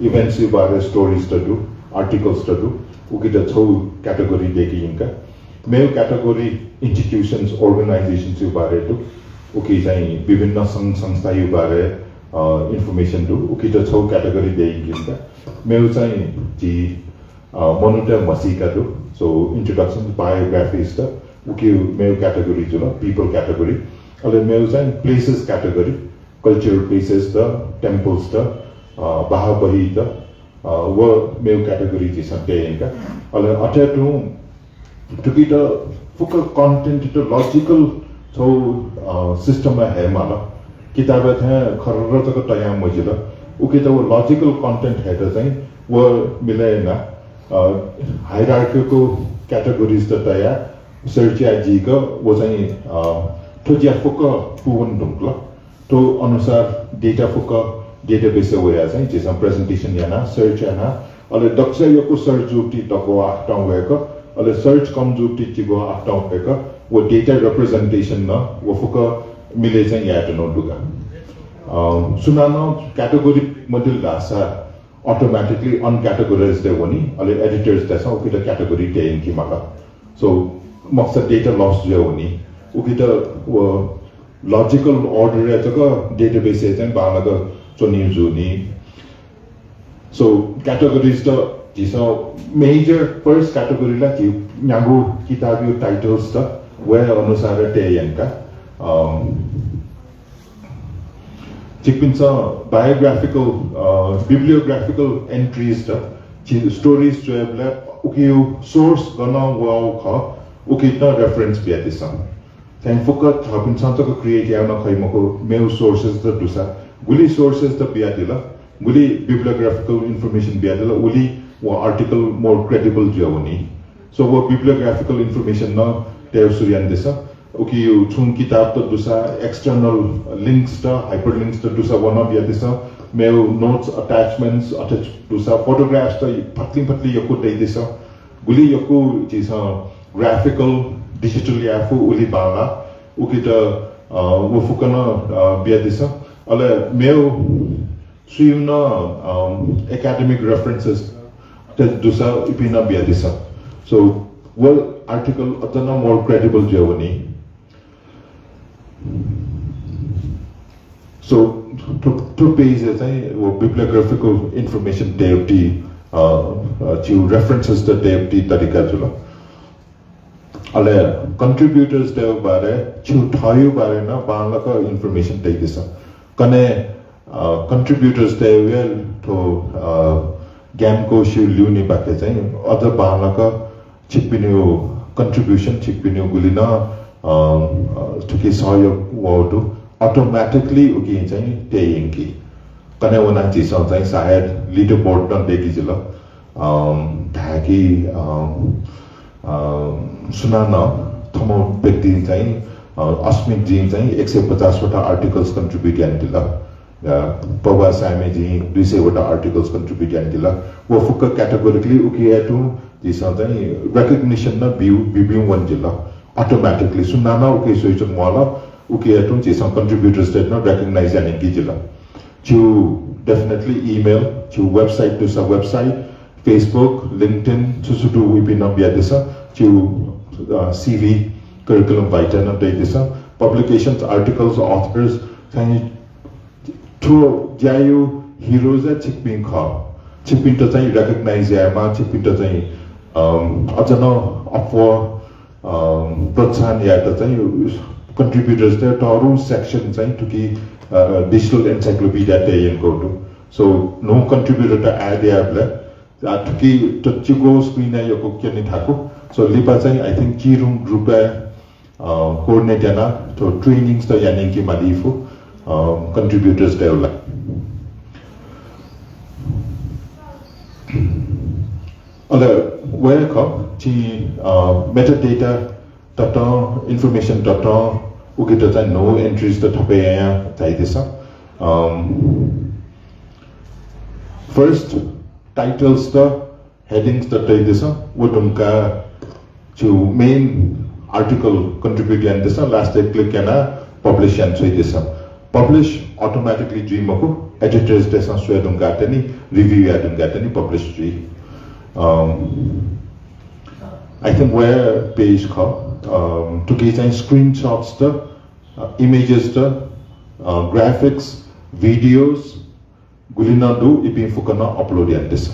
events यु बारे stories त दु, articles त दु, उकित छौ category देके यंका। मेउ category institutions, organizations यु बारे दु, उकी चाहिँ विभिन्न संघ संस्था यु बारे अ, information दु, उकित छौ category देइंकिंका। मेउ चाहिँ झी अ, मनूत म्हसीका दु, so introduction to biographies त उकी मेउ category जुल, people category। अले मेउ चाहिँ places category, cultural places त, temples त, अ, बाहाबही त, अ, व मेउ category झीसं तयेंका। अले अथे तुं थुकित फुक्क content त logical छौ अ, system हे माल। किताब थें खर्र जक तयां मजिल। उकित व logical content हेत चाहिँ व मिले याना अ, hierarchical categories त तया search या जीक व चाहिँ अ, थ्व ज्या फुक्क पूवन धुंकल। थ्व अनुसार data फुक्क database वया चाहिँ झीसं presentation याना, search याना, अले दक्ष यक्व search जुक्ति दक्व आखतं वय्क, अले search कम जुक्ति चिगो आखतं वय्क, व data representation न व फुक्क मिले चाहिँ यायेत नं दुगा। अ, सुनानं category मदिल धाःसा automatically uncategorized वनी, अले editors तय्सं उकित category तयेंकी माल। So मकसद data loss जुया वनी। उकित व logical order या जक database ए चाहिँ बांलाक च्वनी जुनी। So categories त झीसं major first category ला झी न्यागू किताब यु titles त वया अनुसार तयेंका। अम, छिकपिन्सं biographical अ, bibliographical entries त झी stories च्वयेबलय् उकियु source गनं वःगु खः उकित reference बियादिसँ। चाहिँ फुक्क थःपिन्सं तक create याना खइ मखु, मेउ sources त दुसा, गुलि sources त बियादिल, गुलि bibliographical information बियादिल, उलि व article more credible जुया वनी। So व bibliographical information न तयेउ सुरु यानादिसँ। उकियु छुं किताब त दुसा, external links त, hyperlinks त दुसा व न बियादिसँ। मेउ notes, attachments अथे दुसा, photographs त फतलिं फतलिं यक्व तयादिसँ। गुलि यक्व झीसं graphical, digital याये फु उलि बांला, उकित अ, व फुक्क न अ, बियादिसँ। अले मेउ सुयु न अम, academic references त दुसा इपिं न बियादिसँ। So व article अझ न more credible जुया वनी। So थ्व, थ्व page ए चाहिँ व bibliographical information तयेउ ति, अ, अ, झीउ references त तयेउ ति तरिका जुल। अले contributors तयेउ बारे, छिउ थःयु बारे न बांलाक information तयादिसँ। कन्हय् अ, contributors तयेउ या थ्व, अ, ज्ञानकोशयु ल्यूने बाके चाहिँ अझ बांलाक छिकपिनिउ contribution, छिकपिनिउ गुलि न, अ, अ, थुकी सहयोग वःउ दु, automatically उकी चाहिँ तयेंकी। कन्हय् वना झीसं चाहिँ सायद leaderboard न देकी जिल। अम, धायेकि, अम, अम, सुनानं थमौ व्यक्ति चाहिँ, अ, अस्मित जिं चाहिँ एक सय पचास वटा articles contribute यानादिल। अ, पौवा साय्‌मय् जिं दुई सय वटा articles contribute यानादिल। व फुक्क categorically उकी हे तुं झीसं चाहिँ recognition नं बिउ बिबिउ वन जिल। Automatically सुनानं उके स्वइचुक मल, उके तुं झीसं contributors नं recognize यानिंकि जिल। झीउ definitely email, झीउ website दुसा website, Facebook, LinkedIn, छु छु दु उपिं नं बियादिसँ। झीउ, अ, C V, curriculum vitae नं तयादिसँ। Publications, articles, authors, चाहिँ थ्व ज्यायु heroes ला छिकपिं खः। छिकपिन्त चाहिँ recognize यायेमाः, छिकपिन्त चाहिँ, अम, अझ नं अप्वः, अम, प्रोत्साहन यायेत चाहिँ contributors त तःधंगु section चाहिँ थुकी, अ, digital encyclopedia तयेयंकूगु दु। So, न्हू contributor त add यायेबलय्, आ, थुकी त चिगो screen-य् यक्व क्यने थाकु। So, लिपा चाहिँ, I think, चिरुं group-य् अ, coordinate यानाः थ्व trainings त यानिंके माली फु, अ, contributors दय्‌वला। अले वय् खः, छि, अ, metadata ततं, information ततं, उकित चाहिँ न्हू entries त थपे यायां झाइदिसँ। अम, first, titles त headings त तइदिसँ, व धुंकाः झीउ main article contribute यानादिसँ, last-य् click यानाः publish याना छ्वइदिसँ। Publish automatically जुइ मखु, editors तय्‌सं स्वये धुंकाः तनि, review याये धुंकाः तनि publish जुइ। अम, I think वय् page खः, अम, थुकी चाहिँ screenshots त, अ, images त, अ, graphics, videos, गुलि नं दु, इपिं फुक्क नं upload यानादिसँ।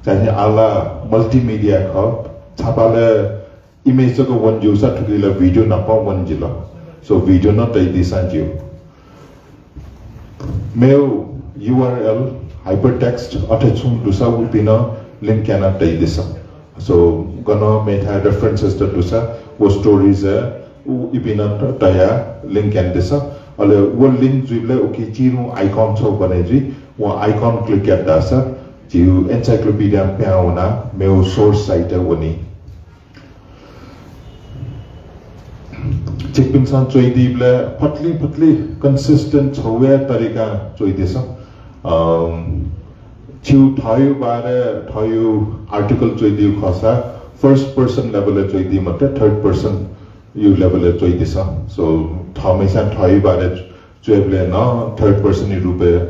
चाहिँ आः ला multimedia खः, छापालय् image जक वन ज्यूसा थुकी ला video नाप वन जिल। So video नं तइदिसँ ज्यू। मेव U R L, hypertext अथे छुं दुसा उपिं नं link यानाः तइदिसँ। So, गन मेथाय् references त दुसा, व stories उ इपिं नं त-, तयाः link यानादिसँ। अले व link जुइबलय् उकी चिरुं icon छगू बने जुइ, व icon click यात धाःसा, झीउ encyclopedia पिहां वनाः मेव source site-य् वनी। छिकपिन्सं च्वइदीबलय् फतलिं फतलि consistent छगू हे तरिकां च्वइदिसँ। अम, छिउ थःयु बारे थःयु article च्वइदिउ खःसा first person level-य् च्वइदी मते, third person यु level-य् च्वइदिसँ। So, थःम्हस्यां थःयु बारे च्वयेबलय् नं third person-यु रूपय्, अ,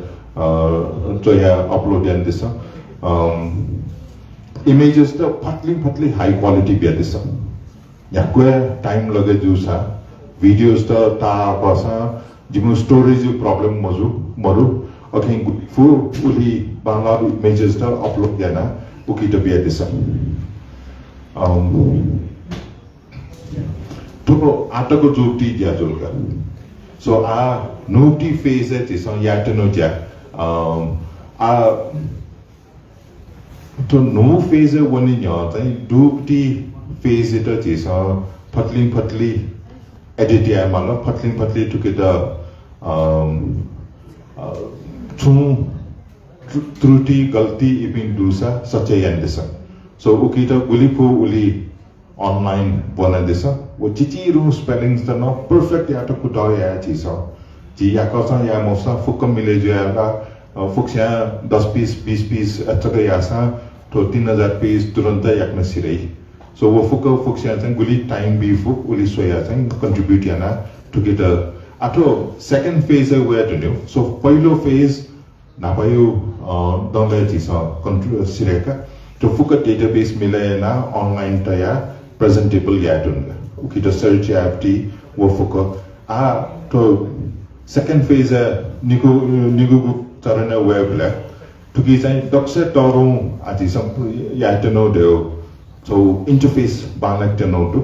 च्वयाः upload यानादिसँ। अम, images त फतलिं फतलि high quality बियादिसँ। न्ह्याक्व time लगे जूसा, videos त ताःपासां जिमिगु storage problem मजू, मरु, अकिं गुफु उलि बांलाःगु images त upload यानाः उकित बियादिसँ। अम, थुगु आःतक जूगुति ज्या जुल का। So, आः न्हूगुति phase-य् झीसं यायेत्यनागु ज्या। अम, आः थ्व न्हू phase-य् वने न्ह्यः चाहिँ दुगुति phase-यात झीसं फतलिं फतलि edit याये माल, फतलिं फतलि थुकित, अम, अ, छुं त्रुटि, गल्ती इपिं दुसा सच्याः यानादिसँ। So, उकित गुलि फु उलि online ब्वनादिसँ। व चिचिरुं spellings त नं perfect यायेत कुतः याये झीसं। झी याकःचं याये मफुसां फुक्क मिले जुयाः ला, अ, फुक्कस्यां दस piece, बीस piece अचक याःसां थ्व तीन हजार page तुरुन्त याकनं सिधइ। So, व फुक्क फुक्कस्यां चाहिँ गुलि time बी फु, उलि स्वयाः चाहिँ contribute यानाः थुकित। आः थ्व second phase-य् वये धुनेगु। So, पहिलो phase न्हापायु, अ, दँलय् झीसं control सिधय्‌का। थ्व फुक्क database मिले यानाः online तयाः presentable याये धुंका। उकित search यायेगुति व फुक्क। आः थ्व second phase-य् निगू, निगूगु चरणय् वयेबलय् थुकी चाहिँ दक्वसिबें तःधंगु आः झीसं यायेत्यनागु धयागु छगू interface बांलाकेत्यनागु दु।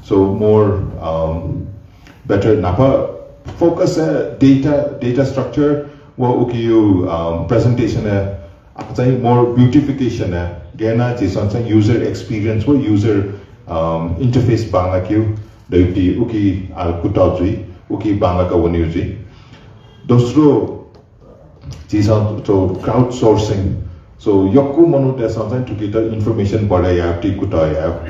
So more, um, better न्हापा focus-य् data, data structure व उकियु, अम, presentation-य् आः चाहिँ more beautification-य् गय् यानाः झीसं चाहिँ user experience व user, अम, interface बांलाकेगु धयागुति उकी आः कुतः जुइ, उकी बांलाक वनेगु जुइ। दोस्रो झीसं थ्व crowd sourcing। So, यक्व मनूतय्‌सं चाहिँ थुकित information बढे यायेगुति कुतः यायेगु।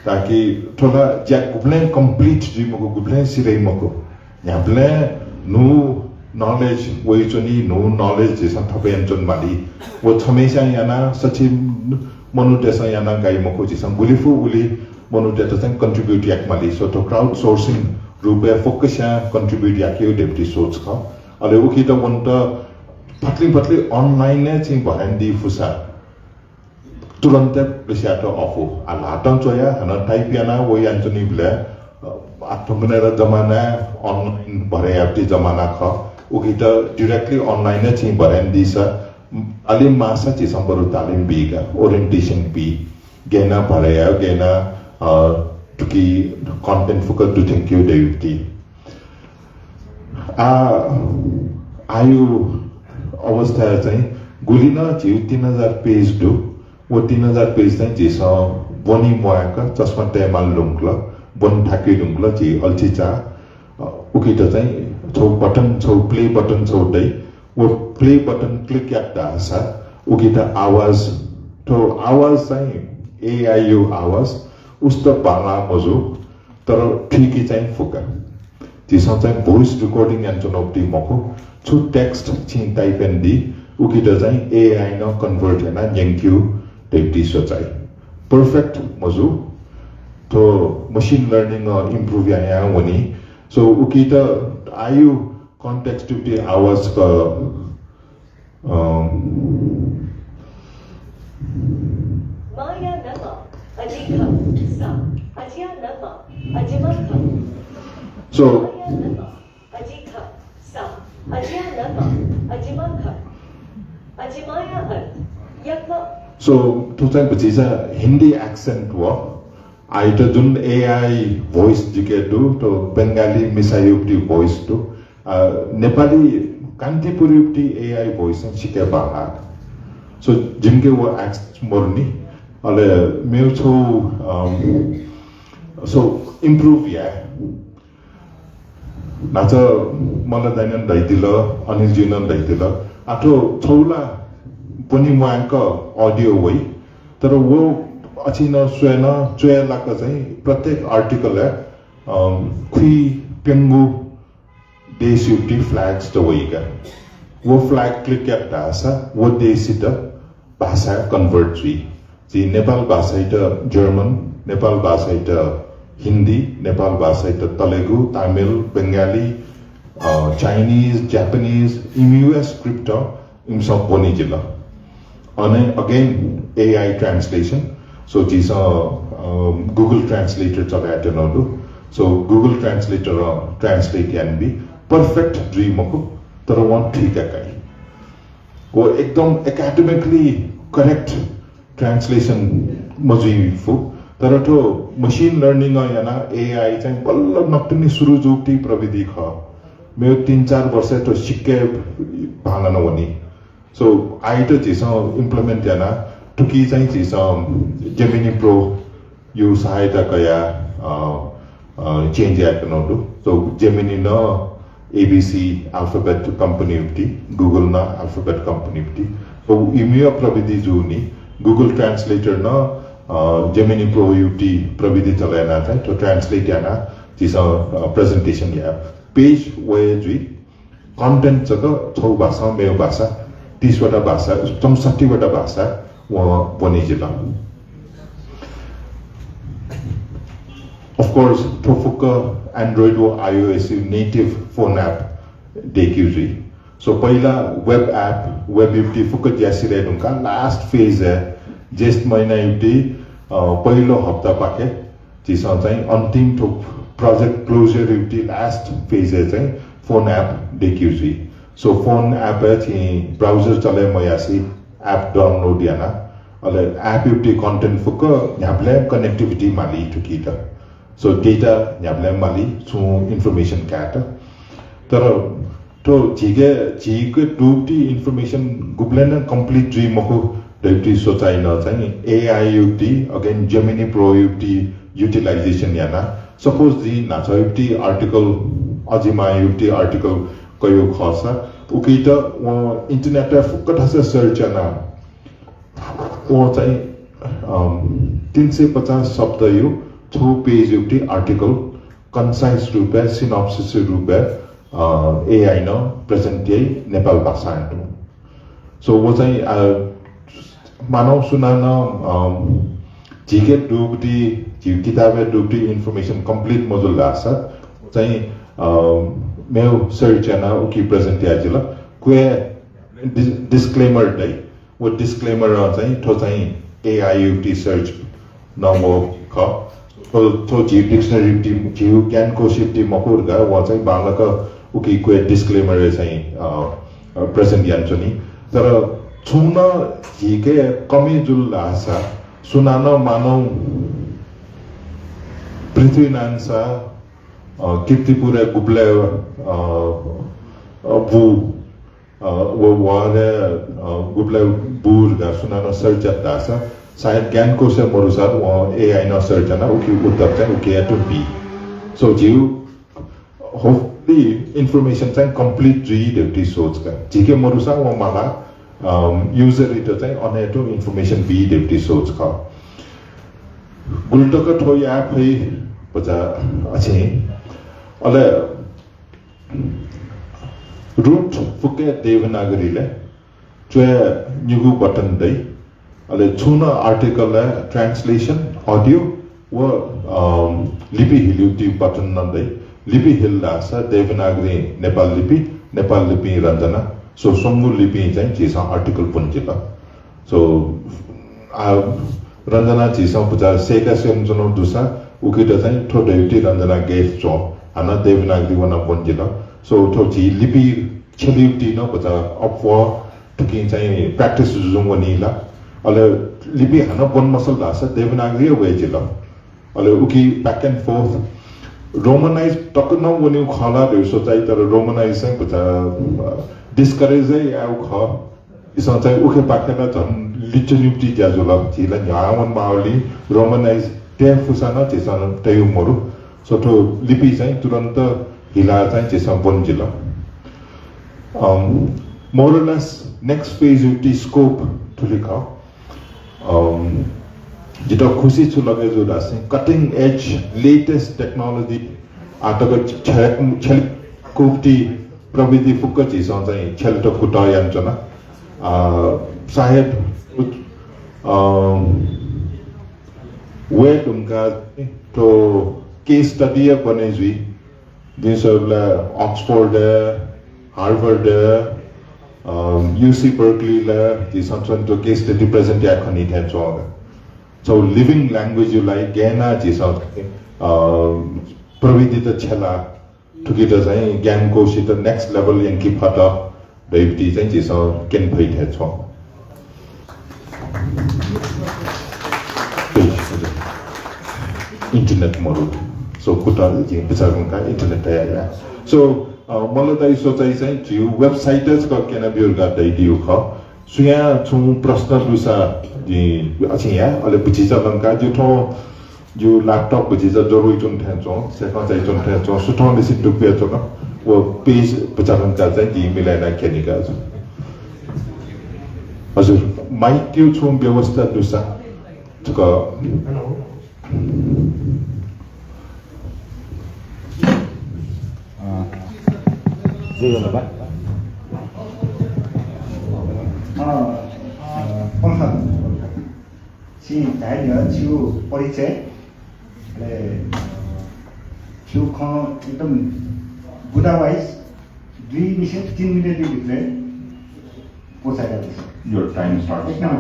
ताकि थ्व ला ज्या गुबलें complete जुइ मखु, गुबलें सिधइ मखु। न्ह्याबलें न्हू knowledge वइच्वनी, न्हू knowledge झीसं थप यानाच्वने माली। व छम्हस्यां यानाः सछि मनूतय्‌सं याना गाइ मखु, झीसं गुलि फु उलि मनूतय्‌त चाहिँ contribute याके माली। So थ्व crowd sourcing रूपय् फुक्कस्यां contribute याकेगु धइगु सोच खः। अले उकित वनेत फतले फतले online-य् चाहिँ भर्यां दी फुसा तुरन्त प्लेस्यात अफु। आ, ल्हातं च्वया, हानं type याना व यानाच्वनीबलय्, अ, आः थौंकन्हय् जमाना online भर्या याःगु जमाना खः। उकित directly online-य् चाहिँ भर्यां दीसा, तालिम माःसा झीसं बरु तालिम बीका, orientation बी। गय् याना भर्या यायेगु, गय् याना, अ, थुकी content फुक्क दुथ्यंकेगु धइगु। आ, आःयागु अवस्था चाहिँ गुलि नं झीगु तीन हजार page दु। व तीन हजार page चाहिँ झीसं ब्वने म्वायेक चस्मा तयेमाल धुंकल, ब्वने थाके धुंकल, झी अल्छी चाः। अ, उकित चाहिँ छगू button, छगू play button छगू दइ। व play button click यात धाःसा उकित आवाज, थ्व आवाज चाहिँ AI-यागु आवाज, उस्त बांलाः मजू, तर थुइके चाहिँ फुक्क। झीसं चाहिँ voice recording यानाच्वनागु ति मखु, छु text छिं type यानादी, उकित चाहिँ AI नं convert यानाः न्यंकेगु धइगु सोचाइ। Perfect मजू, थ्व machine learning improve याना वनी। So उकित आःयागु context-यागु ति आवाज क, अ, माया नमा अजिख सा अजिया नमा अजिमख। So माया नमा अजिख सा अजिया नमा अजिमख। अजिमाया अर्थ यक्व। So थ्व चाहिँ भतिचा हिन्दी accent व आःयात जुन AI voice जिके दु, थ्व बंगाली मिसायागु ति voice दु। अ, नेपाली कान्तिपुरयागु ति AI voice नं सिके बांलाः। So जिमिके व accent मरुनि। अले मेगु छगू, अम, so improve याये। न्हाचः मल्ल दाइनं धयादिल, अनिलजुं नं धयादिल। आः थ्व छगू ला ब्वने म्वायेक audio वइ, तर व अथे नं स्वये नं च्वय् लाक चाहिँ प्रत्येक article-य्, अम, खुइप्यंगू देशयागु ति flags त वइका। व flag click यात धाःसा व देशयात भाषाय् convert जुइ। झी नेपाल भाषायात German, नेपाल भाषायात हिन्दी, नेपाल भाषायात तेलुगु, तमिल, बंगाली, अ, Chinese, Japanese, इमिगु script इमिसं ब्वने जिल। अन again AI translation। So झीसं, अ, Google Translator चले यानाच्वनागु दु। So Google Translator translate यानाबी। Perfect जुइ मखु, तर वं थुइका काइ। व एकदम academically correct translation मजुइ फु, तर थ्व machine learning याना AI चाहिँ बल्ल नकतिनि सुरु जूगु ति प्रविधि खः। मेगु तीन चार वर्ष थ्व सिक्के भांलाना वनी। So आःयात झीसं implement याना, थुकी चाहिँ झीसं Gemini Pro यागु सहायता कया, अ, अ, change यायेत्यनागु दु। So Gemini नं A B C Alphabet company-यागु ति, Google नं Alphabet company-यागु ति। So इमिगु प्रविधि जूनि, Google Translator नं, अ, Gemini Pro-यागु ति प्रविधि चले याना चाहिँ थ्व translate याना झीसं, अ, presentation याये। Page वये जुइ, content जक छगू भाषां मेगु भाषा, तीस वटा भाषा, चौसठ्ठी वटा भाषा वं ब्वने जिल। Of course, थ्व फुक्क Android व iOS-यागु native phone app दय्केगु जुइ। So पहिला web app, web-यागु ति फुक्क ज्या सिधये धुंकाः last phase-य्, ज्येष्ठ महिनायागु ति, अ, पहिलो हप्तापाखे झीसं चाहिँ अन्तिम थ्व project closure-यागु ति last phase-य् चाहिँ phone app दय्केगु जुइ। So phone app-य् छिं browser चले मयासें app download याना, अले app-यागु ति content फुक्क न्ह्याबलें connectivity माली थुकित। So data न्ह्याबलें माली छुं information कायेत। तर थ्व झीके, झीके दुगु ति information गुबलें नं complete जुइ मखु धइगु ति सोचाइनं चाहिँ AI-यागु ति, again Gemini Pro-यागु ति utilization याना। Suppose जिं न्हाचःयागु ति article, अजिमायागु ति article कयागु खःसा, उकित वं internet-य् फुक्क थासय् search याना, वं चाहिँ, अम, तीन सय पचास शब्दयागु छगू page-यागु ति article concise रूपय्, synopsis रूपय्, अ, AI नं present याइ नेपाल भाषां तुं। So व चाहिँ, अ, मानौं सुनानं, अ, झीके दुगुति, झी किताबय् दुगुति information complete मजुल धाःसा चाहिँ, अ, मेगु search यानाः उकी present याये जिल। क्वय् dis-, disclaimer दइ। व disclaimer चाहिँ थ्व चाहिँ AI युक्ति search नं मखु। थ्व, थ्व झी dictionary युक्ति, झीगु ज्ञानकोश युक्ति मखु धकाः व चाहिँ बांलाक उकी क्वय् disclaimer चाहिँ, अ, अ, present यानाच्वनी। तर छुं नं झीके कमी जुल धाःसा सुनानं मानौं पृथ्वीनारायण शाह, अ, कीर्तिपुरय् गुबलय्, अ, अ, बू, अ, व, वहलय्, अ, गुबलय् बू धकाः सुनानं search यात धाःसा सायद ज्ञानकोशय् मरुसा वं AI नं search यानाः उकी उत्तर चाहिँ उकी हे तुं बी। So झीगु hopefully information चाहिँ complete जुइ धइगु सोच का। झीके मरुसा वं माला, अम, user-यात चाहिँ अन हे तुं information बी धइगु सोच खः। गुलि तक थ्व याये फइ भचा अछि। अले root फुक्क देवनागरीलय् च्वय् निगू button दइ। अले छुं नं article-य् translation, audio व, अम, लिपि हिलेगु button नं दइ। लिपि हिल धाःसा देवनागरी नेपाल लिपि, नेपाल लिपि रञ्जना, so स्वंगू लिपिं चाहिँ झीसं article ब्वनाजिल। So, आ, रञ्जना झीसं भचा सय्‌का स्वयाच्वनागु दुसा उकित चाहिँ थ्व धइगु रञ्जना गय् च्वं, हानं देवनागरी वनाः ब्वनाजिल। So, थ्व झी लिपि छ्यलेगु नं भचा अप्वः थुकिं चाहिँ practice जुजुं वनी ला। अले लिपि हानं ब्वने मसल धाःसा देवनागरी हे वय्‌जिल। अले उकी back and forth, Romanize तक नं वनीगु खः ला धइगु सोचाइ, तर Romanize चाहिँ भचा, अ, discourage हे यायेगु खः। झीसं चाहिँ उखेपाखे ला झन लिच्वनीगु ज्या जुल। झी ला न्ह्याः वनेमाःगुलिं Romanize तये फुसा नं झीसं तयेगु मरु। So थ्व लिपि चाहिँ तुरुन्त हिलाः चाहिँ झीसं ब्वनाजिल। अम, more or less next phase-या scope थुलि खः। अम, जितः खुसी छु लगे जू धाःसा cutting edge latest technology आः तक छ्यले-, छ्यलेगु प्रविधि फुक्क झीसं चाहिँ छ्यलेत कुतः यानाच्वना। अ, सायद, अम, वये धुंकाः थ्व case study हे बने जुइ। जिं स्वयेबलय् Oxford, Harvard, अ, U C Berkeley-लय् झीसं थ्व case study present याये खनी थें च्वं। So living language-या लागि गय् यानाः झीसं, अ, प्रविधित छ्यलाः थुकित चाहिँ ज्ञानकोशयात next level यंके फत धइगु चाहिँ झीसं क्यने फइ थें च्वं। Internet मरु। So, कुतः जिं बिचाः कन का internet तयार याये। So, अ, मल्ल दाइ सोचाइ चाहिँ झीगु website छकः क्यनाब्यु धकाः धयादीगु खः। सुयां छुं प्रश्न दुसा जिं अथे याये, अले भतिचा लंका जिं थौं जिगु laptop भतिचा ज्वरय् च्वने थें च्वं, सेकं चाइ च्वने थें च्वं, सुथंनिसें दुब्यु च्वन, व page भचा लंका चाहिँ जिं मिलाय् यानाः क्यने का। हजुर, mic-या छुं व्यवस्था दुसा छकः। Hello। अ, जय जगन्नाथ। अ, अ, पर्खाल, पर्खाल। छिं धाये न्ह्यः छिगु परिचय, अले, अ, छिगु खँ एकदम बुँदा wise दुई निसें तीन मिनेटया भित्रय् पोचाय् यात। Your time starts now।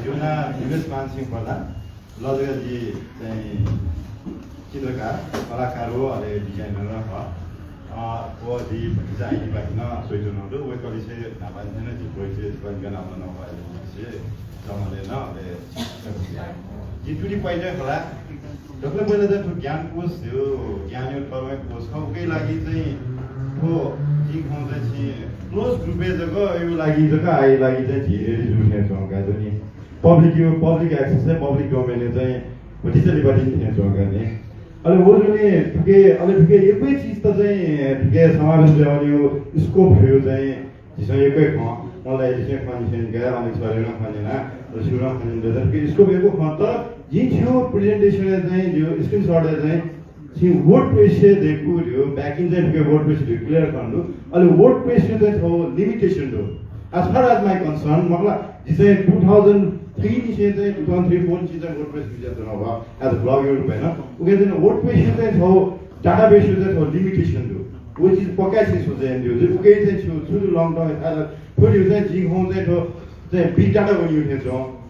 जिगु नां दिवेश मानसिंह प्रधान। लजगाजी चाहिँ चित्रकार, कलाकार हो, अले designer नं खः। अ, व जि भतिचा आइटीपाखें नं स्वयाच्वनागु दु। वय्‌कःलिसे न्हापांनिसें नं जि परिचय, जि नाप नं खः, अले जि जमलय् नं, अले जि to the point-य् खला। दकलय् पहिला चाहिँ थ्व ज्ञानकोश धइगु ज्ञानया तःधंगु कोश खः। उकिया लागि चाहिँ थ्व जिं खः चाहिँ छिं close group-य् जक, अय् लागि जक, आः लागि चाहिँ झी ready जू थें च्वं का नि। Public-या, public access-य्, public domain-य् चाहिँ भतिचा लिपा तिनि थें च्वं का नि। अले व जुनि थुके, अले थुके यक्व चिजत चाहिँ थुके समावेश जुयावनीगु scope थ्व चाहिँ झीसं यक्व खँ, मला, झीसं खँ न्यना, अले सरें नं खँ न्यना, अले छिसं नं खँ न्यना, थुके scope यक्व खँ। तर जिं छिगु presentation-य् चाहिँ, जिगु screenshot-य् चाहिँ छिं WordPress-य् दय्कूगु धइगु, backend चाहिँ थुके WordPress धइगु clear खने दु। अले WordPress-य् चाहिँ छगू limitation दु। As far as my concern, मतलब, जिं चाहिँ two thousand three निसें चाहिँ two thousand three four निसें चाहिँ WordPress use याना च्वना, as a blogger रूपय् नं। उकिं चाहिँ WordPress चाहिँ छगू database चाहिँ छगू limitation दु। व चिज पक्का छि सोचे यानादियो। उकिं चाहिँ छु, छु long term, थ्व चाहिँ जिं खँ चाहिँ थ्व चाहिँ big data वनीगु थें च्वं।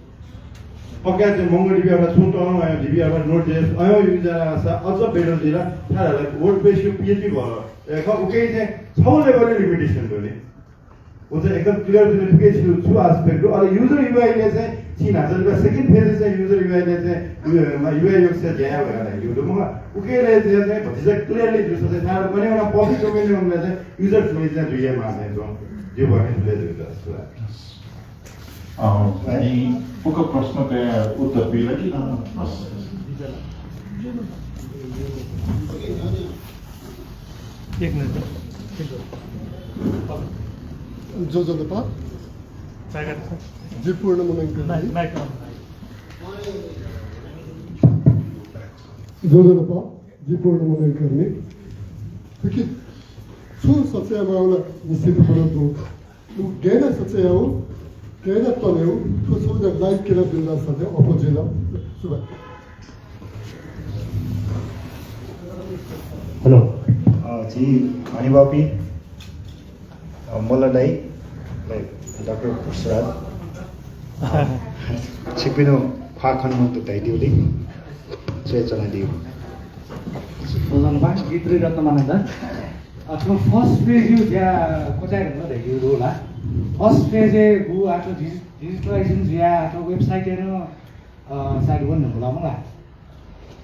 पक्का चाहिँ MongoDB अथवा छुं तःधंगु DB अथवा Node.js अय् use यानाः अझ better जुइ ला, थाय् धाःसा WordPress-या PHP भर। ए, खः, उकिं चाहिँ छगू level-या limitation दु नि। व चाहिँ एकदम clear जुइ नि, थुकी छु, छु aspect दु। अले user U I-लय् चाहिँ छिं न्हाचः लिपा second phase चाहिँ user U I-लय् चाहिँ, अ, U I U X-या ज्या यायेगु धइगु दु मखु। उकिं चाहिँ भतिचा clearly जुइ सकल चाहिँ थाय्, अले वना public domain-य् वना चाहिँ user friendly चाहिँ जुइ यायेमाः चाहिँ च्वं। ज्यू, भवानी, थुकी जुइ सकल। अँ, अनि फुक्क प्रश्नया उत्तर बिल कि न? एक मिनेट। ज्वजलपा। Mike, mike on। ज्वजलपा, जि पूर्ण मनैकर्मी। थुकी छु सच्यायेमाःगु ला निश्चित रूपं दु। गय् यानाः सच्यायेगु, गय् यानाः तनेगु, थ्व छगू live क्यनाबिल धाःसा अप्वः जुइ ला। सुभाय्। Hello। अ, जि हनेबहःपिं, अ, मल्ल दाइ, डाक्टर पुष्पराज, अ, छिकपिनिगु ख्वाः खनेमन्त धयादीगुलिं स्वयाच्वनादिया। ज्वजलपा, जि त्रिरत्न मानन्धर। अ, थ्व first phase-या ज्या क्वचाय् धुंकल धयादीगु दु ला। First phase-य् गु आः थ्व digi-, digitalization जुयाः आः थ्व website-य् नं, अ, सायद वने धुंकल मला।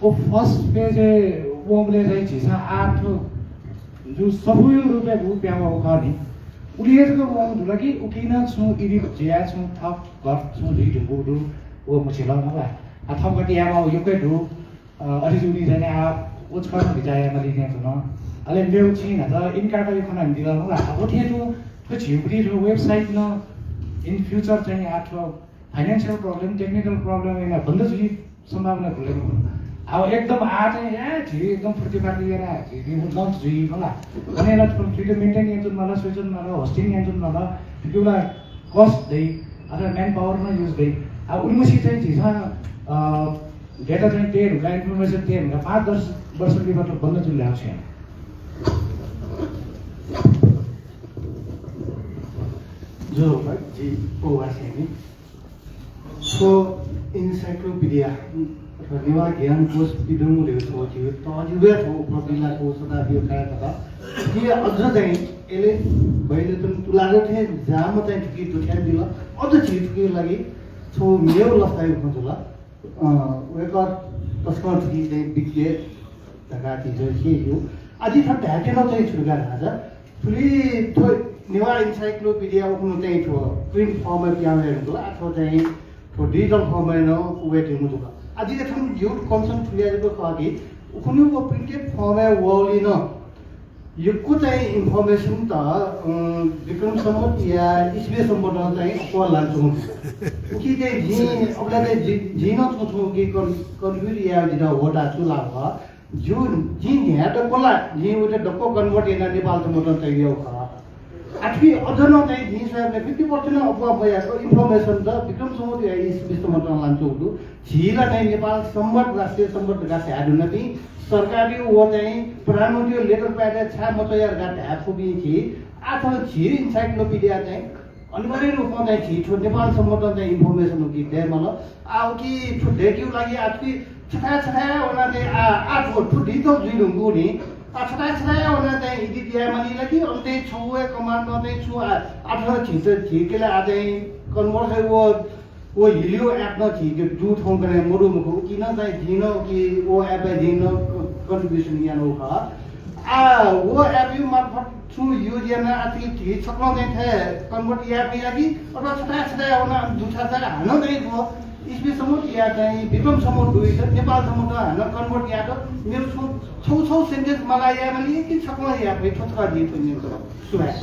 व first phase-य् वंबलय् चाहिँ झीसं आः थ्व जु सफूया रूपय् गु पिहां वःगु खः नि। उलि हे जक वंगु दु ला कि उकिं नं छुं edit जुयाः छुं थप घट छुं जुइ धुंकूगु दु, व मछिल मला। आः थप घट यायेमाःगु यक्व हे दु। अ, अथे जूगुलिं चाहिँ आः व छकः नं बिचाः यायेमाली थें च्वन। अले मेगु छिं न्हाचः इन्काः कयाः खँ नं दिल मला। आः व थें तुं थ्व झीगु थ्व website नं in future चाहिँ आः थ्व financial problem, technical problem यानाः बन्द जुइ सम्भावना गुलि मखु। आः एकदम आः चाहिँ या झी एकदम फुर्तिफार्ति यानाः झी launch जुइ मला। अले ला थ्व maintain यानाच्वने माल, स्वयाच्वने माल, hosting यानाच्वने माल, थुकिया ला cost दइ, अथवा manpower नं use दइ। आः उलिमछि चाहिँ झीसं, अ, data चाहिँ तये धुंकाः, information तये धुंकाः पाँच दस वर्ष लिपा थ्व बन्द जुइ ला छुं। ज्वजलपा, जि पौवासी नि। थ्व encyclopedia अथवा नेवाः ज्ञानकोश पिदंगु धइगु थ्व झीगु तःजिगु हे थ्व उपलब्धि ला थ्व सदां बियो काय् खः। थुकी अझ चाहिँ अले बहिलेतुं तुलाधर थें जाःम्ह चाहिँ थुकी दुथ्यां बिल। अझ झी थुकिया लागि छगू मेगु लसताया खँ जुल। अ, वय्कः तसकं थुकी चाहिँ विज्ञ धकाः झीसं स्यू। आः जि थन धायेत्यनागु चाहिँ छु धकाः धाःसा थुलि थ्व नेवाः encyclopedia उखुन्हु चाहिँ थ्व print form-य् पिहां वये धुंकल, आः थ्व चाहिँ थ्व digital form-य् नं वये धुंकल। आः जिके थन youth concern थुलिया जक खः कि उखुन्हु व printed form-य् वःगुलिं नं यक्व चाहिँ information त, अँ, विक्रम सम्वतया ईस्वी सम्वतं चाहिँ अप्वः लानाच्वंगु दु। उकिं चाहिँ जिं, अबलय् चाहिँ जि, जिं नं थ्व थ्व कि कन-, confuse यायेगु जितः वःता छु ला खः। ज्यू, जिं न्ह्याये दक्व ला, जिं वयात दक्व convert यानाः नेपाल सम्वतं तयागु खः। आः थुकी अझ नं चाहिँ जिं स्वयाबलय् fifty percent नं अप्वः मयाक information त विक्रम सम्वतया ईस्वी सम्वतं लानाच्वंगु दु। झी ला चाहिँ नेपाल सम्वत, राष्ट्रिय सम्वत धकाः धाये धुनापिं, सरकारया व चाहिँ प्रधानमन्त्रीया letter pad-य् छाय् मच्वया धकाः धाये फुपिं झी, आः थन झी encyclopedia चाहिँ अनिवार्य रूपं चाहिँ झी थ्व नेपाल सम्वतं चाहिँ information उकी दयेमाल। आः उकी थ्व दयेकेगु लागि आः थुकी छथाय् छथाय् वनाः चाहिँ आः, आः थ्व, थ्व digital जुइ धुंकूगुलिं, आः छथाय् छथाय् वनाः चाहिँ edit यायेमाली ला कि अन चाहिँ छगू हे command-नं चाहिँ छु आः, आः थन झीत, झीके ला आः चाहिँ convert हे व व हिलियो app नं झीके दु थौंकन्हय् मदु मखु, उकिं नं चाहिँ जिं नं उकी व app-य् जिं नं contribution यानागु खः। आः, व app-या मार्फत छुं use यानाः आः थुकी झी छकलं चाहिँ थथे convert याये फइ ला कि, अथवा छथाय् छथाय् वनाः दुथाय् हानं चाहिँ व ईस्वी सम्वतया चाहिँ विक्रम सम्वत दुइत नेपाल सम्वतं हानं convert यायेत मेगु छुं छगू छगू sentence माला यायेमाली कि छकलं याये फइ, थ्व छकः जिं थ्व न्यंकल। सुभाय्।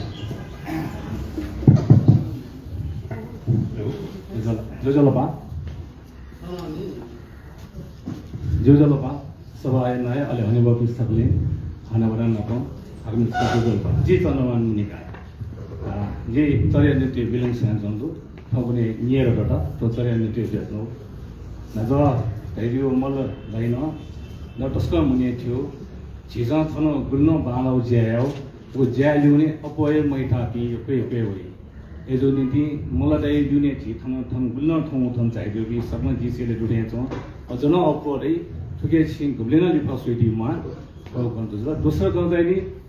ज्वजलपा। ज्वजलपा, सभाया नायः अले हनेबहःपिं सकलें, हनेबहःपिं नाप आगामी ज्वजलपा। जि चन्द्रमान निकाय। आ, जि चर्या नृत्य बिलंस यानाच्वंगु दु। थौंकन्हय् न्येदत थ्व चर्या नृत्य जुयाच्वंगु। न्हाचः धयादीगु मल्ल दाइनं ला तसकं मुने थ्यू। झीसं थन गुलि नं बांलाःगु ज्या याःगु, व ज्या ल्यूने अप्वः हे मयताःपिं यक्व यक्व हे वइ। अय्जूगु निंतिं मल्ल दाइ ल्यूने झी थन, थन गुलि नं थौं थन झायादीपिं सकलें जिं सय्‌के दुथें च्वं। अझ नं अप्वः दइ, थुकी छिं गुबलें नं लिफः स्वयादी म्वाः। थ्व खँ दु। दोस्रो खँ चाहिँ नि,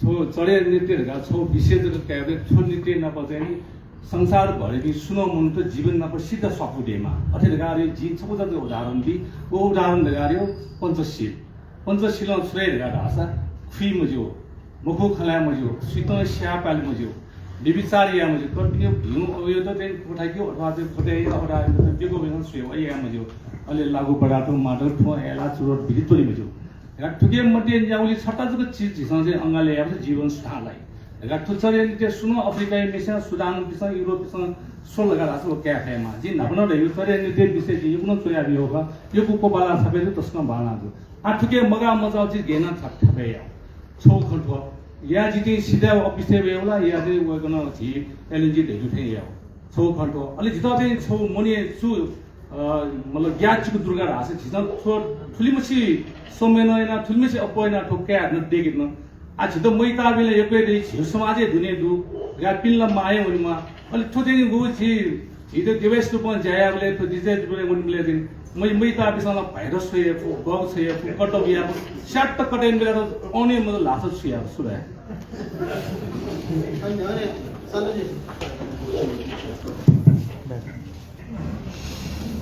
छगू चर्या नृत्य धकाः छगू विषय जक कायेबलय् थ्व नृत्य नाप चाहिँ नि संसारभरिपिं सुं नं मनूत जीवन नाप सिद्ध स्वापू दयेमाः। अथे धकाः रे जिं छकू जक उदाहरण बी। व उदाहरण धकाः रे पञ्चशील। पञ्चशीलं छु याइ धकाः धाःसा खुइ मज्यू, मखु खँ ल्हाये मज्यू, सुइतं स्याः पाले मज्यू, व्यभिचार याये मज्यू, कर्पिनियो भिं अवयवत चाहिँ क्वथाइयो अथवा चाहिँ खोतय् अथवा चाहिँ बेको बेसं सुया याये मज्यू, अले लागु पदार्थ, मादक, थ्व, एला, चुरोट, बिरि त्वने मज्यू। धकाः थुकी मध्ये न्यागुली छता जक चिज झीसं चाहिँ अंगाले याःसा जीवन सुथां लाइ। धकाः थ्व चर्या नृत्य सुं नं अफ्रिकाया मेसं, सुडानपिसं, युरोपपिसं स्वल धकाः धाःसा व काये फयेमाः। जिं न्हापा नं धयागु चर्या नृत्य विषय जिं यक्व नं च्वयाबियागु खः। यक्व क्वपाला छापय् जु तसकं बांलाः जु। आः थुकी मगाः मचाः चिज गय् याना था-, थापय् याः। छगू खँ थ्व। या जिं चाहिँ सिधय् अफिसय् वयेबलय् या चाहिँ वय्कलं झी एलएनजी धयादु थें याः। छगू खँ थ्व। अले जितः चाहिँ छगू मनय् छु अ, मतलब, ग्याःचिकु दुर्गा धाःसा झीसं थ्व थुलिमछि समय नं याना, थुलिमछि अप्वः याना थ्व काये धुन, दयेके धुन। आः झीत मयताःपिं ला यक्व हे दइ, झीगु समाजय् दुने दु। या पिने ला माः हे वनेमाः। अले थ्व चाहिँ गु झी, झीत देवांशी रूपं ज्या यायेबलय्, थ्व डिजिटल रूपं वनेबलय् चाहिँ मै-, मयताःपिन्सं ला भाइरस छ्वये फु, गग छ्वये फु, कटक याये फु, स्याट्ट कटक याये बेला त औने मदु ल्हासा छु याये फु, सुरु हे।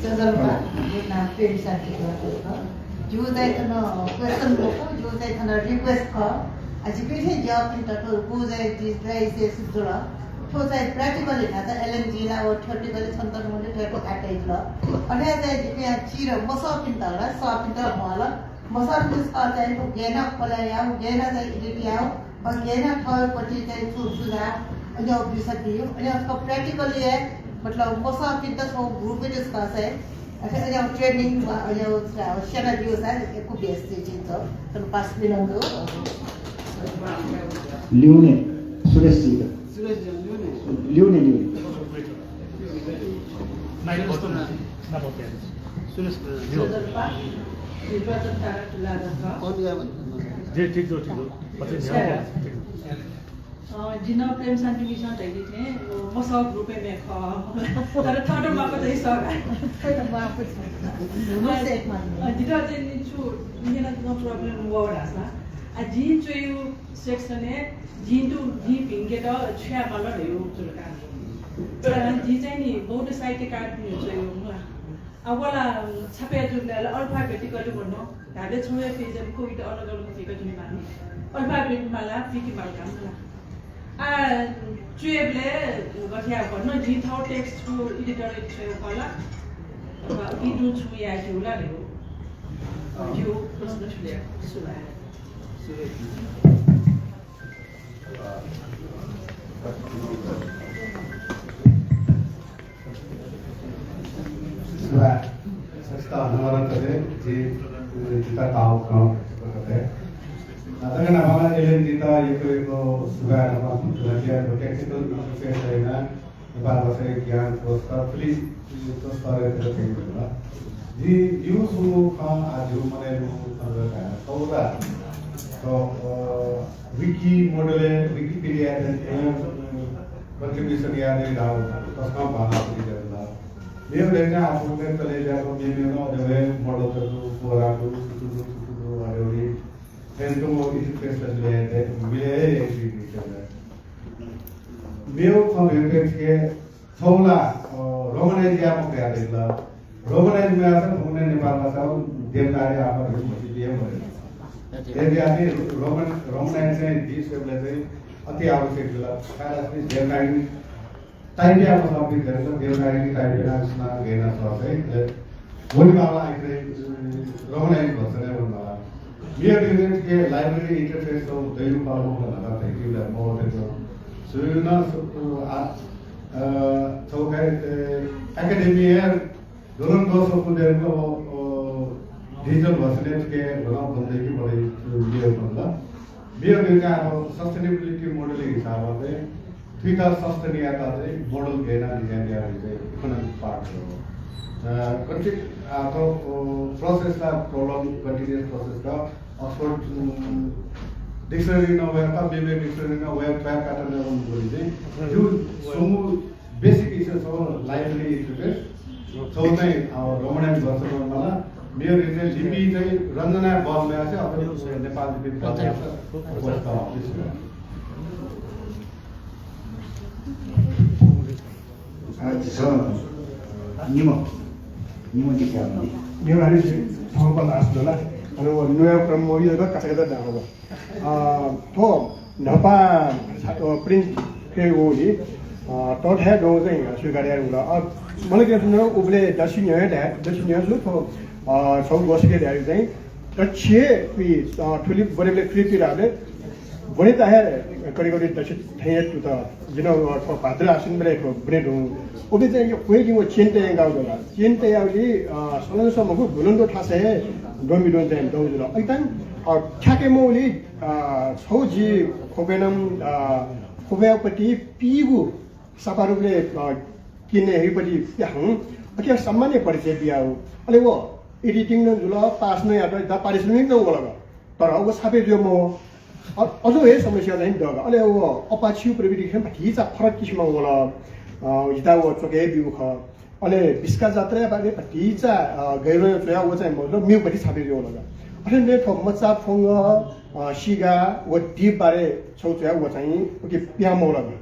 ज्वजलपा, जिगु नां प्रेमशान्ति खः। जिगु चाहिँ थन question मखु, जिगु चाहिँ थन request खः। आ, जिपिं थें ज्याःपिन्त थ्व गु चाहिँ जिगु चाहिँ सुचुल। थ्व चाहिँ practically धाःसा एलएनजी ला व theoretically छन्त नं थ्व काटे जुल। अथे चाहिँ जिपिं चिर मसःपिन्त ला, सःपिन्त मल। मसःपिन्त सः चाहिँ थ्व गय् याना खोला याउ, गय् याना चाहिँ edit याउ, अ, गय् याना थःपट्टि चाहिँ छु सुझाव, अज्याउ बिसति, अज्याउ छकः practically हे, मतलब, मसःपिन्त छगू group-य् जक खःसा हे, अथे अज्याउ training वा अज्याउ छु याउ स्यानादिउसा यक्व बेस जुइ चिन्त, थन पास मिलन दु। ल्यूने, सुरेश जी। सुरेश जी, ल्यूने। ल्यूने, ल्यूने। सुरेश प्रधान। ज्वजलपा, जिं प्रथम तारा तुलाधर खः। जी, ठीक दु, ठीक दु। अ, जिं प्रेमशान्ति मिसिं धयादी थें, अ, मसः group-य् म्ये खः। तर थःत माःगु चाहिँ सः। अ, जितः चाहिँ नि छु, नि नं problem वः धाःसा। आ, जिं च्वयु section-य् जिं तुं, जिं भिंकेत छु याये माल धयागु जुल का। तर जिं चाहिँ नि बौद्ध साहित्यकारपिनिगु च्वयु मला। आ, व ला छापय् जूबलय् ला alphabetical वन। धात्थें छगू हे page-य् मखु, इमित अलग अलग पिक जुइ माल। Alphabet माला, पिके माल का मला। आ, च्वयेबलय् गथे याये वन, जिं थःगु text-यु editor-य् च्वयु खः ला। अथवा इपिं तुं छुं याये ज्यू ला धयागु। ज्यू, प्रश्न छु ले, सुभाय्। सुभाय्। संस्था हनुमानन्त दे, जि, जिता ताऊ कं करते। अतंग नापं एलएनजीत यक्व यक्व सुभाय् नं बियाच्वना। Technical interface याना नेपाल भाषाया ज्ञान पुरस्कार, थुलि पुरस्कार यात थें। जिं जिगु छुं खँ, आ, जिगु मनय् दुगु खँ ला धाये। सौदा, तो, अ, Wikimodel-य्, Wikipedia-य्, अ, contribution यानादी धाःगु तसकं बांलाःगु खँ जुल। मेगु दय्कं आः थौंकन्हय् तले जुयाः मेमेगु नं अथे हे model दु, कोरा दु, सुथु दु, सुथु दु, अथे हे थ्यंतुं interface ला मिले हे, मिले हे याइपिं जुल। मेगु खँ धइथें छगू ला, अ, Romanise याये मफु धयादिल। Romanise मयाःसा थौंकन्हय् नेपाल भाषां देवनागरी alphabet मतिइ हे मदु। यदि आः Roman, Romanise चाहिँ जुइ स्वयेबलय् चाहिँ अति आवश्यक जुल। छाय्धाःसा देवनागरी type याये मसःपिं जुयाः देवनागरी type यानाः सुनां गय् याना सःसा चाहिँ वनेमाःगु ला आखिर Romanise भर्जनय् वनेमाःगु ला। मेगु थें library interface दइगु पालंगु ला धकाः धइगु ला मवतय् च्वं। सुनां सु-, आ, अ, छगू खँ, अ, academy-य् दोलन दोष कुदेर को, अ, digital version-य् थुके गनं बन्द कि बढे लियो मतलब। मेगु दय्कं आः sustainability model-या हिसाबं चाहिँ थुइत सस्टेन यायेत चाहिँ मोडल गय् यानाः डिजाइन यायेगु चाहिँ इकोनोमिक पार्ट हो। अ, कन्टिन-, अ, थ्व, अ, प्रोसेस ला प्रब्लम, कन्टिन्युअस प्रोसेस द। अक्सफोर्ड, अ, डिक्सनरी नं वयाः का, मेमेगु डिक्सनरी नं वयाः, वयाः काटा नं वंगु चाहिँ। थ्व स्वम्ह बेसिक इच्छा छ, लाइभली इच्छा छ चाहिँ, अ, रमणीय गर्छ मला। मेरो चाहिँ लिपि चाहिँ रञ्जना बल ल्यासे, अथवा नेपाल लिपि बल ल्यासे। आ, झीसं निम्ह, निम्ह जिज्ञासा। निम्ह हाले थौंकन्हय् आः ला। अले व न्वया क्रम मवइ, काचा काचा दइ। अ, थ्व न्हापा, अ, प्रिन्ट के वःगुलिं, अ, तःथाय् दौ चाहिँ स्वीकार याये धुंकल। अ, मला के सुन उबलय् दसि न्ह्यः हे धाये, दसि न्ह्यः छु थ्व, अ, छगू गोष्ठी के धाये चाहिँ दछि हे, अ, थुलि ब्वनेबलय् त्रिपि राबे ब्वनेत हे करिब करिब दछि थें हे तुत। जिं, अ, थ्व भाद्र आश्विनबलय् थ्व ब्वने धुन। उबलय् चाहिँ यो क्वय् जिं व चेन तयाः गाउ जुल। चेन तयाः उलि, अ, सलंसः मखु, दुलुन्दु थासय् हे द्वंबिद्वं चाहिँ दौ जुल। अकिं, अ, थ्याके मौलि, अ, छौ जि खोबेनम, अ, खोबेपति पीगु सापारुबले, अ, किने हेपति प्याहं, अकिया सम्माननीय परिचय बियाउ। अले व एडिटिङ नं जुल, पास नं यात, दा पारिश्रमिक नं वलग। तर व छापे जुया मवः। अ-, अझ हे समस्या चाहिँ दग। अले व अपाक्षिउ प्रविधि खँ भतिचा फरक किसिम वल। अ, जिता व चोके बिउ ख। अले बिस्का जात्राया बारे भतिचा, अ, गैरया चोया व चाहिँ मतलब म्यू भति छापे जुया वलग। अले ने थ्व मचा फोंग, अ, सिगा व दीप बारे छौ चोया व चाहिँ उके प्या मौलग।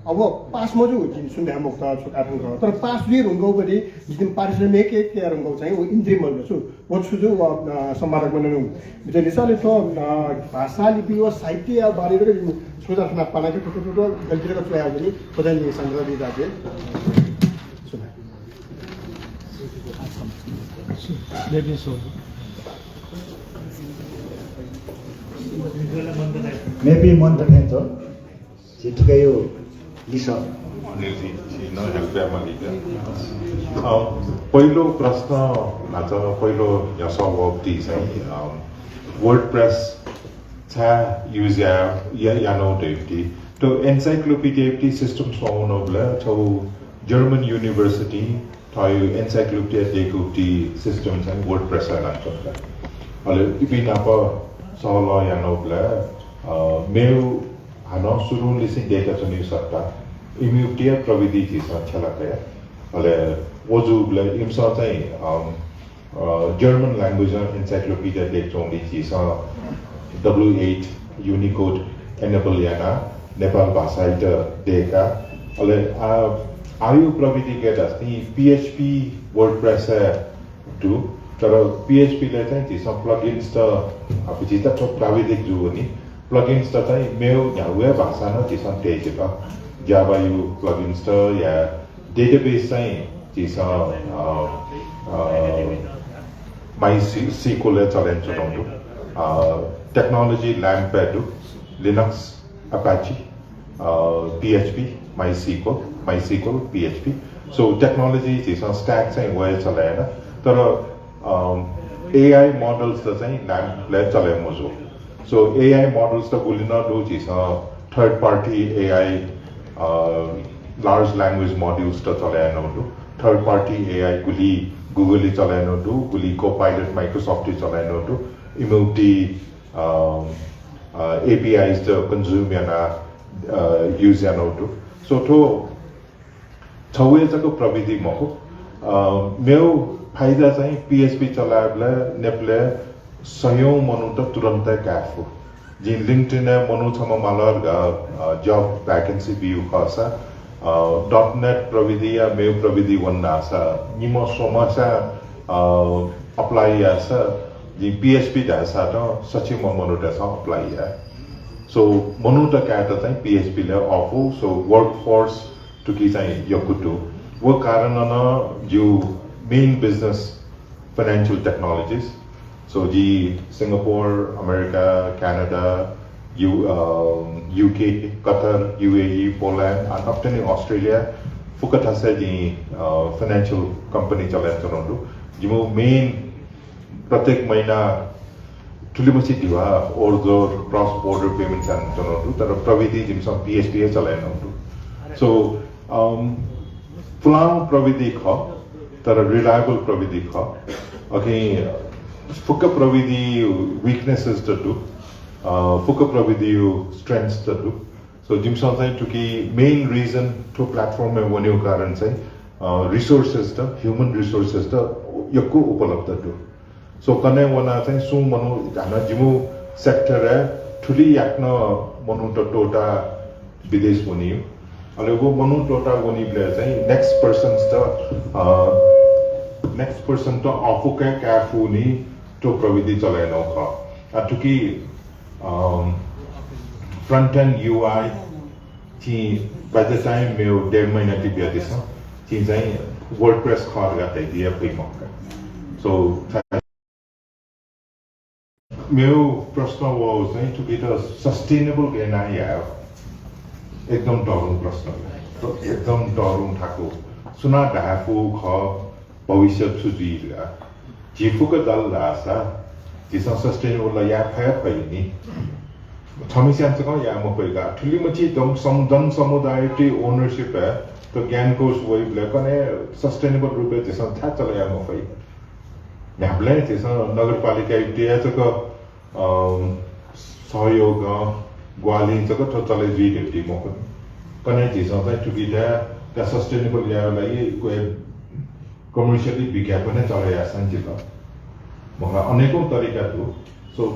अब पास मजू जिन सुन्धा मौत छुका थंक। तर पास जुइ रुंगौ बदि जिन पारिश्रमिक के, के रुंगौ चाहिँ व इन्द्रिय मौलग छु। व छु जु व, अ, सम्पादक मननु। बिते लिसा ले थ्व, अ, भाषा लिपि व साहित्य या बारे रे सोचा सुना पाना के थुतु थुतु गल्ती रे चोया जनि, खोजा नि संग्रह दि जाते। सुना। लेकिन सो। मेबी मन त थें छ। झी थुकय् लिसः। अनिल जी, झी नं help याये मालीका। अ, पहिलो प्रश्न न्हाचः, पहिलो न्ह्यसः वःगुति चाहिँ, अ, WordPress छाय् use या, या, यानागु धइगुति। थ्व encyclopedia system स्वयावनागु बलय् छगू German university थःगु encyclopedia दय्‌कूगु system चाहिँ WordPress-य् यानाच्वन का। अले इपिं नाप सहलह यानागु बलय्, अ, मेगु हानं सुरुंलिसें दय्‌काच्वनीगु सत्ता, इमिगु प्रविधि झीसं छ्यला कया। अले व जूगु बलय् इमिसं चाहिँ, अ, अ, German language-य् encyclopedia दय्‌काच्वंगुलिं झीसं W eight Unicode enable यानाः नेपाल भाषायात दय्‌का। अले आ, आःगु प्रविधि कया धाःसा नि PHP WordPress-य् दु। तर PHP-लय् चाहिँ झीसं plugins त, अ, झीत थ्व प्राविधिक जूगु नि। Plugins त चाहिँ मेगु न्ह्यागु हे भाषां नं झीसं तये जित। Java-या plugins त या database चाहिँ झीसं, अ, अ, MySQL-य् चले यानाच्वनागु दु। अ, technology lamp-य् दु, Linux, Apache, अ, PHP, MySQL, MySQL, PHP। So, technology झीसं stack चाहिँ व हे चले याना। तर, अ, AI models त चाहिँ lamp-लय् चले मजू। So, AI models त गुलि नं दु, झीसं third party AI, अ, large language models त चले यानागु दु। Third party AI गुलि Google-य् चले यानागु दु, गुलि Copilot Microsoft-य् चले यानागु दु। इमिगु, अ, अ, APIs त consume यानाः, अ, use यानागु दु। So, थ्व छगू हे जक प्रविधि मखु। अ, मेगु फाइदा चाहिँ PHP चलायेबलय् नेपालय् सयौं मनूत तुरुन्त काये फु। जिं LinkedIn-य् मनू छम्ह माल धकाः, अ, job vacancy बिउ खःसा, अ, dot net प्रविधि या मेगु प्रविधि वन धाःसा निम्ह स्वम्हस्यां, अ, apply याःसा जिं PHP धाःसा त सछि मनूतय्‌सं apply याये। So, मनूत कायेत चाहिँ PHP-लय् अःपु, so workforce थुकी चाहिँ यक्व दु। व कारणं नं जिगु main business financial technologies। So, जि Singapore, America, Canada, U-, अ, UK, Qatar, UAE, Poland, आ, नकतिनि Australia, फुक्क थासय् जिं, अ, financial company चले यानाच्वनागु दु। जिमिगु main प्रत्येक महिना थुलिमछि धिबा ओहोरदोहोर cross border payments यानाच्वनागु दु, तर प्रविधि जिमिसं PHP हे चले यानागु दु। So, um, पुलां प्रविधि खः, तर reliable प्रविधि खः। अकिं फुक्क प्रविधि weaknesses त दु, अ, फुक्क प्रविधि strengths त दु। So, जिमिसं चाहिँ थुकी main reason थ्व platform य् वनेगु कारण चाहिँ, अ, resources त, human resources त यक्व उपलब्ध दु। So, कन्हय् वनाः चाहिँ सुं मनू हानं जिमिगु sector य् थुलि याकनं मनूत त्वःताः विदेश वनी। अले व मनू त्वःताः वनीबलय् चाहिँ next person त, अ, next person त अःपुक हे काये फुनि थ्व प्रविधि चले यानागु खः। आ, थुकी, अम, front end U I चाहिँ by the time मेगु डेढ महिना ति बियादिसँ, चाहिँ चाहिँ WordPress खः धकाः धयादिया फइ मखु का। So, मेगु प्रश्न व चाहिँ थुकित sustainable गय् याना याये। एकदम तःधंगु प्रश्न। एकदम तःधंगु थाकु। सुनां धाये फु खः, भविष्य छु जुइ धकाः। झी फुक्क दल धाःसा, झीसं sustainable ला याये फया फइ नि। छम्हस्यां छकः याये मफइ का। थुलिमछि दम-, सम-, जनसमुदाय ति ownership हे त ज्ञानकोश वइबलय् कन्हय् sustainable रूपय् झीसं थाय् चले याये मफइ। न्ह्याबलें झीसं नगरपालिकाया ति हे छकः, अम, सहयोग, अ, ग्वाहालिं छकः थ्व चले जुइ धइगु ति मखु। कन्हय् झीसं चाहिँ थुकित sustainable यायेगु लागि commercially विज्ञापन हे चले याःसां जिल। मखु ला अनेकौं तरिका दु। So,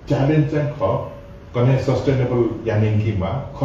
challenge चाहिँ खः, कन्हय् sustainable यानाः कि माः।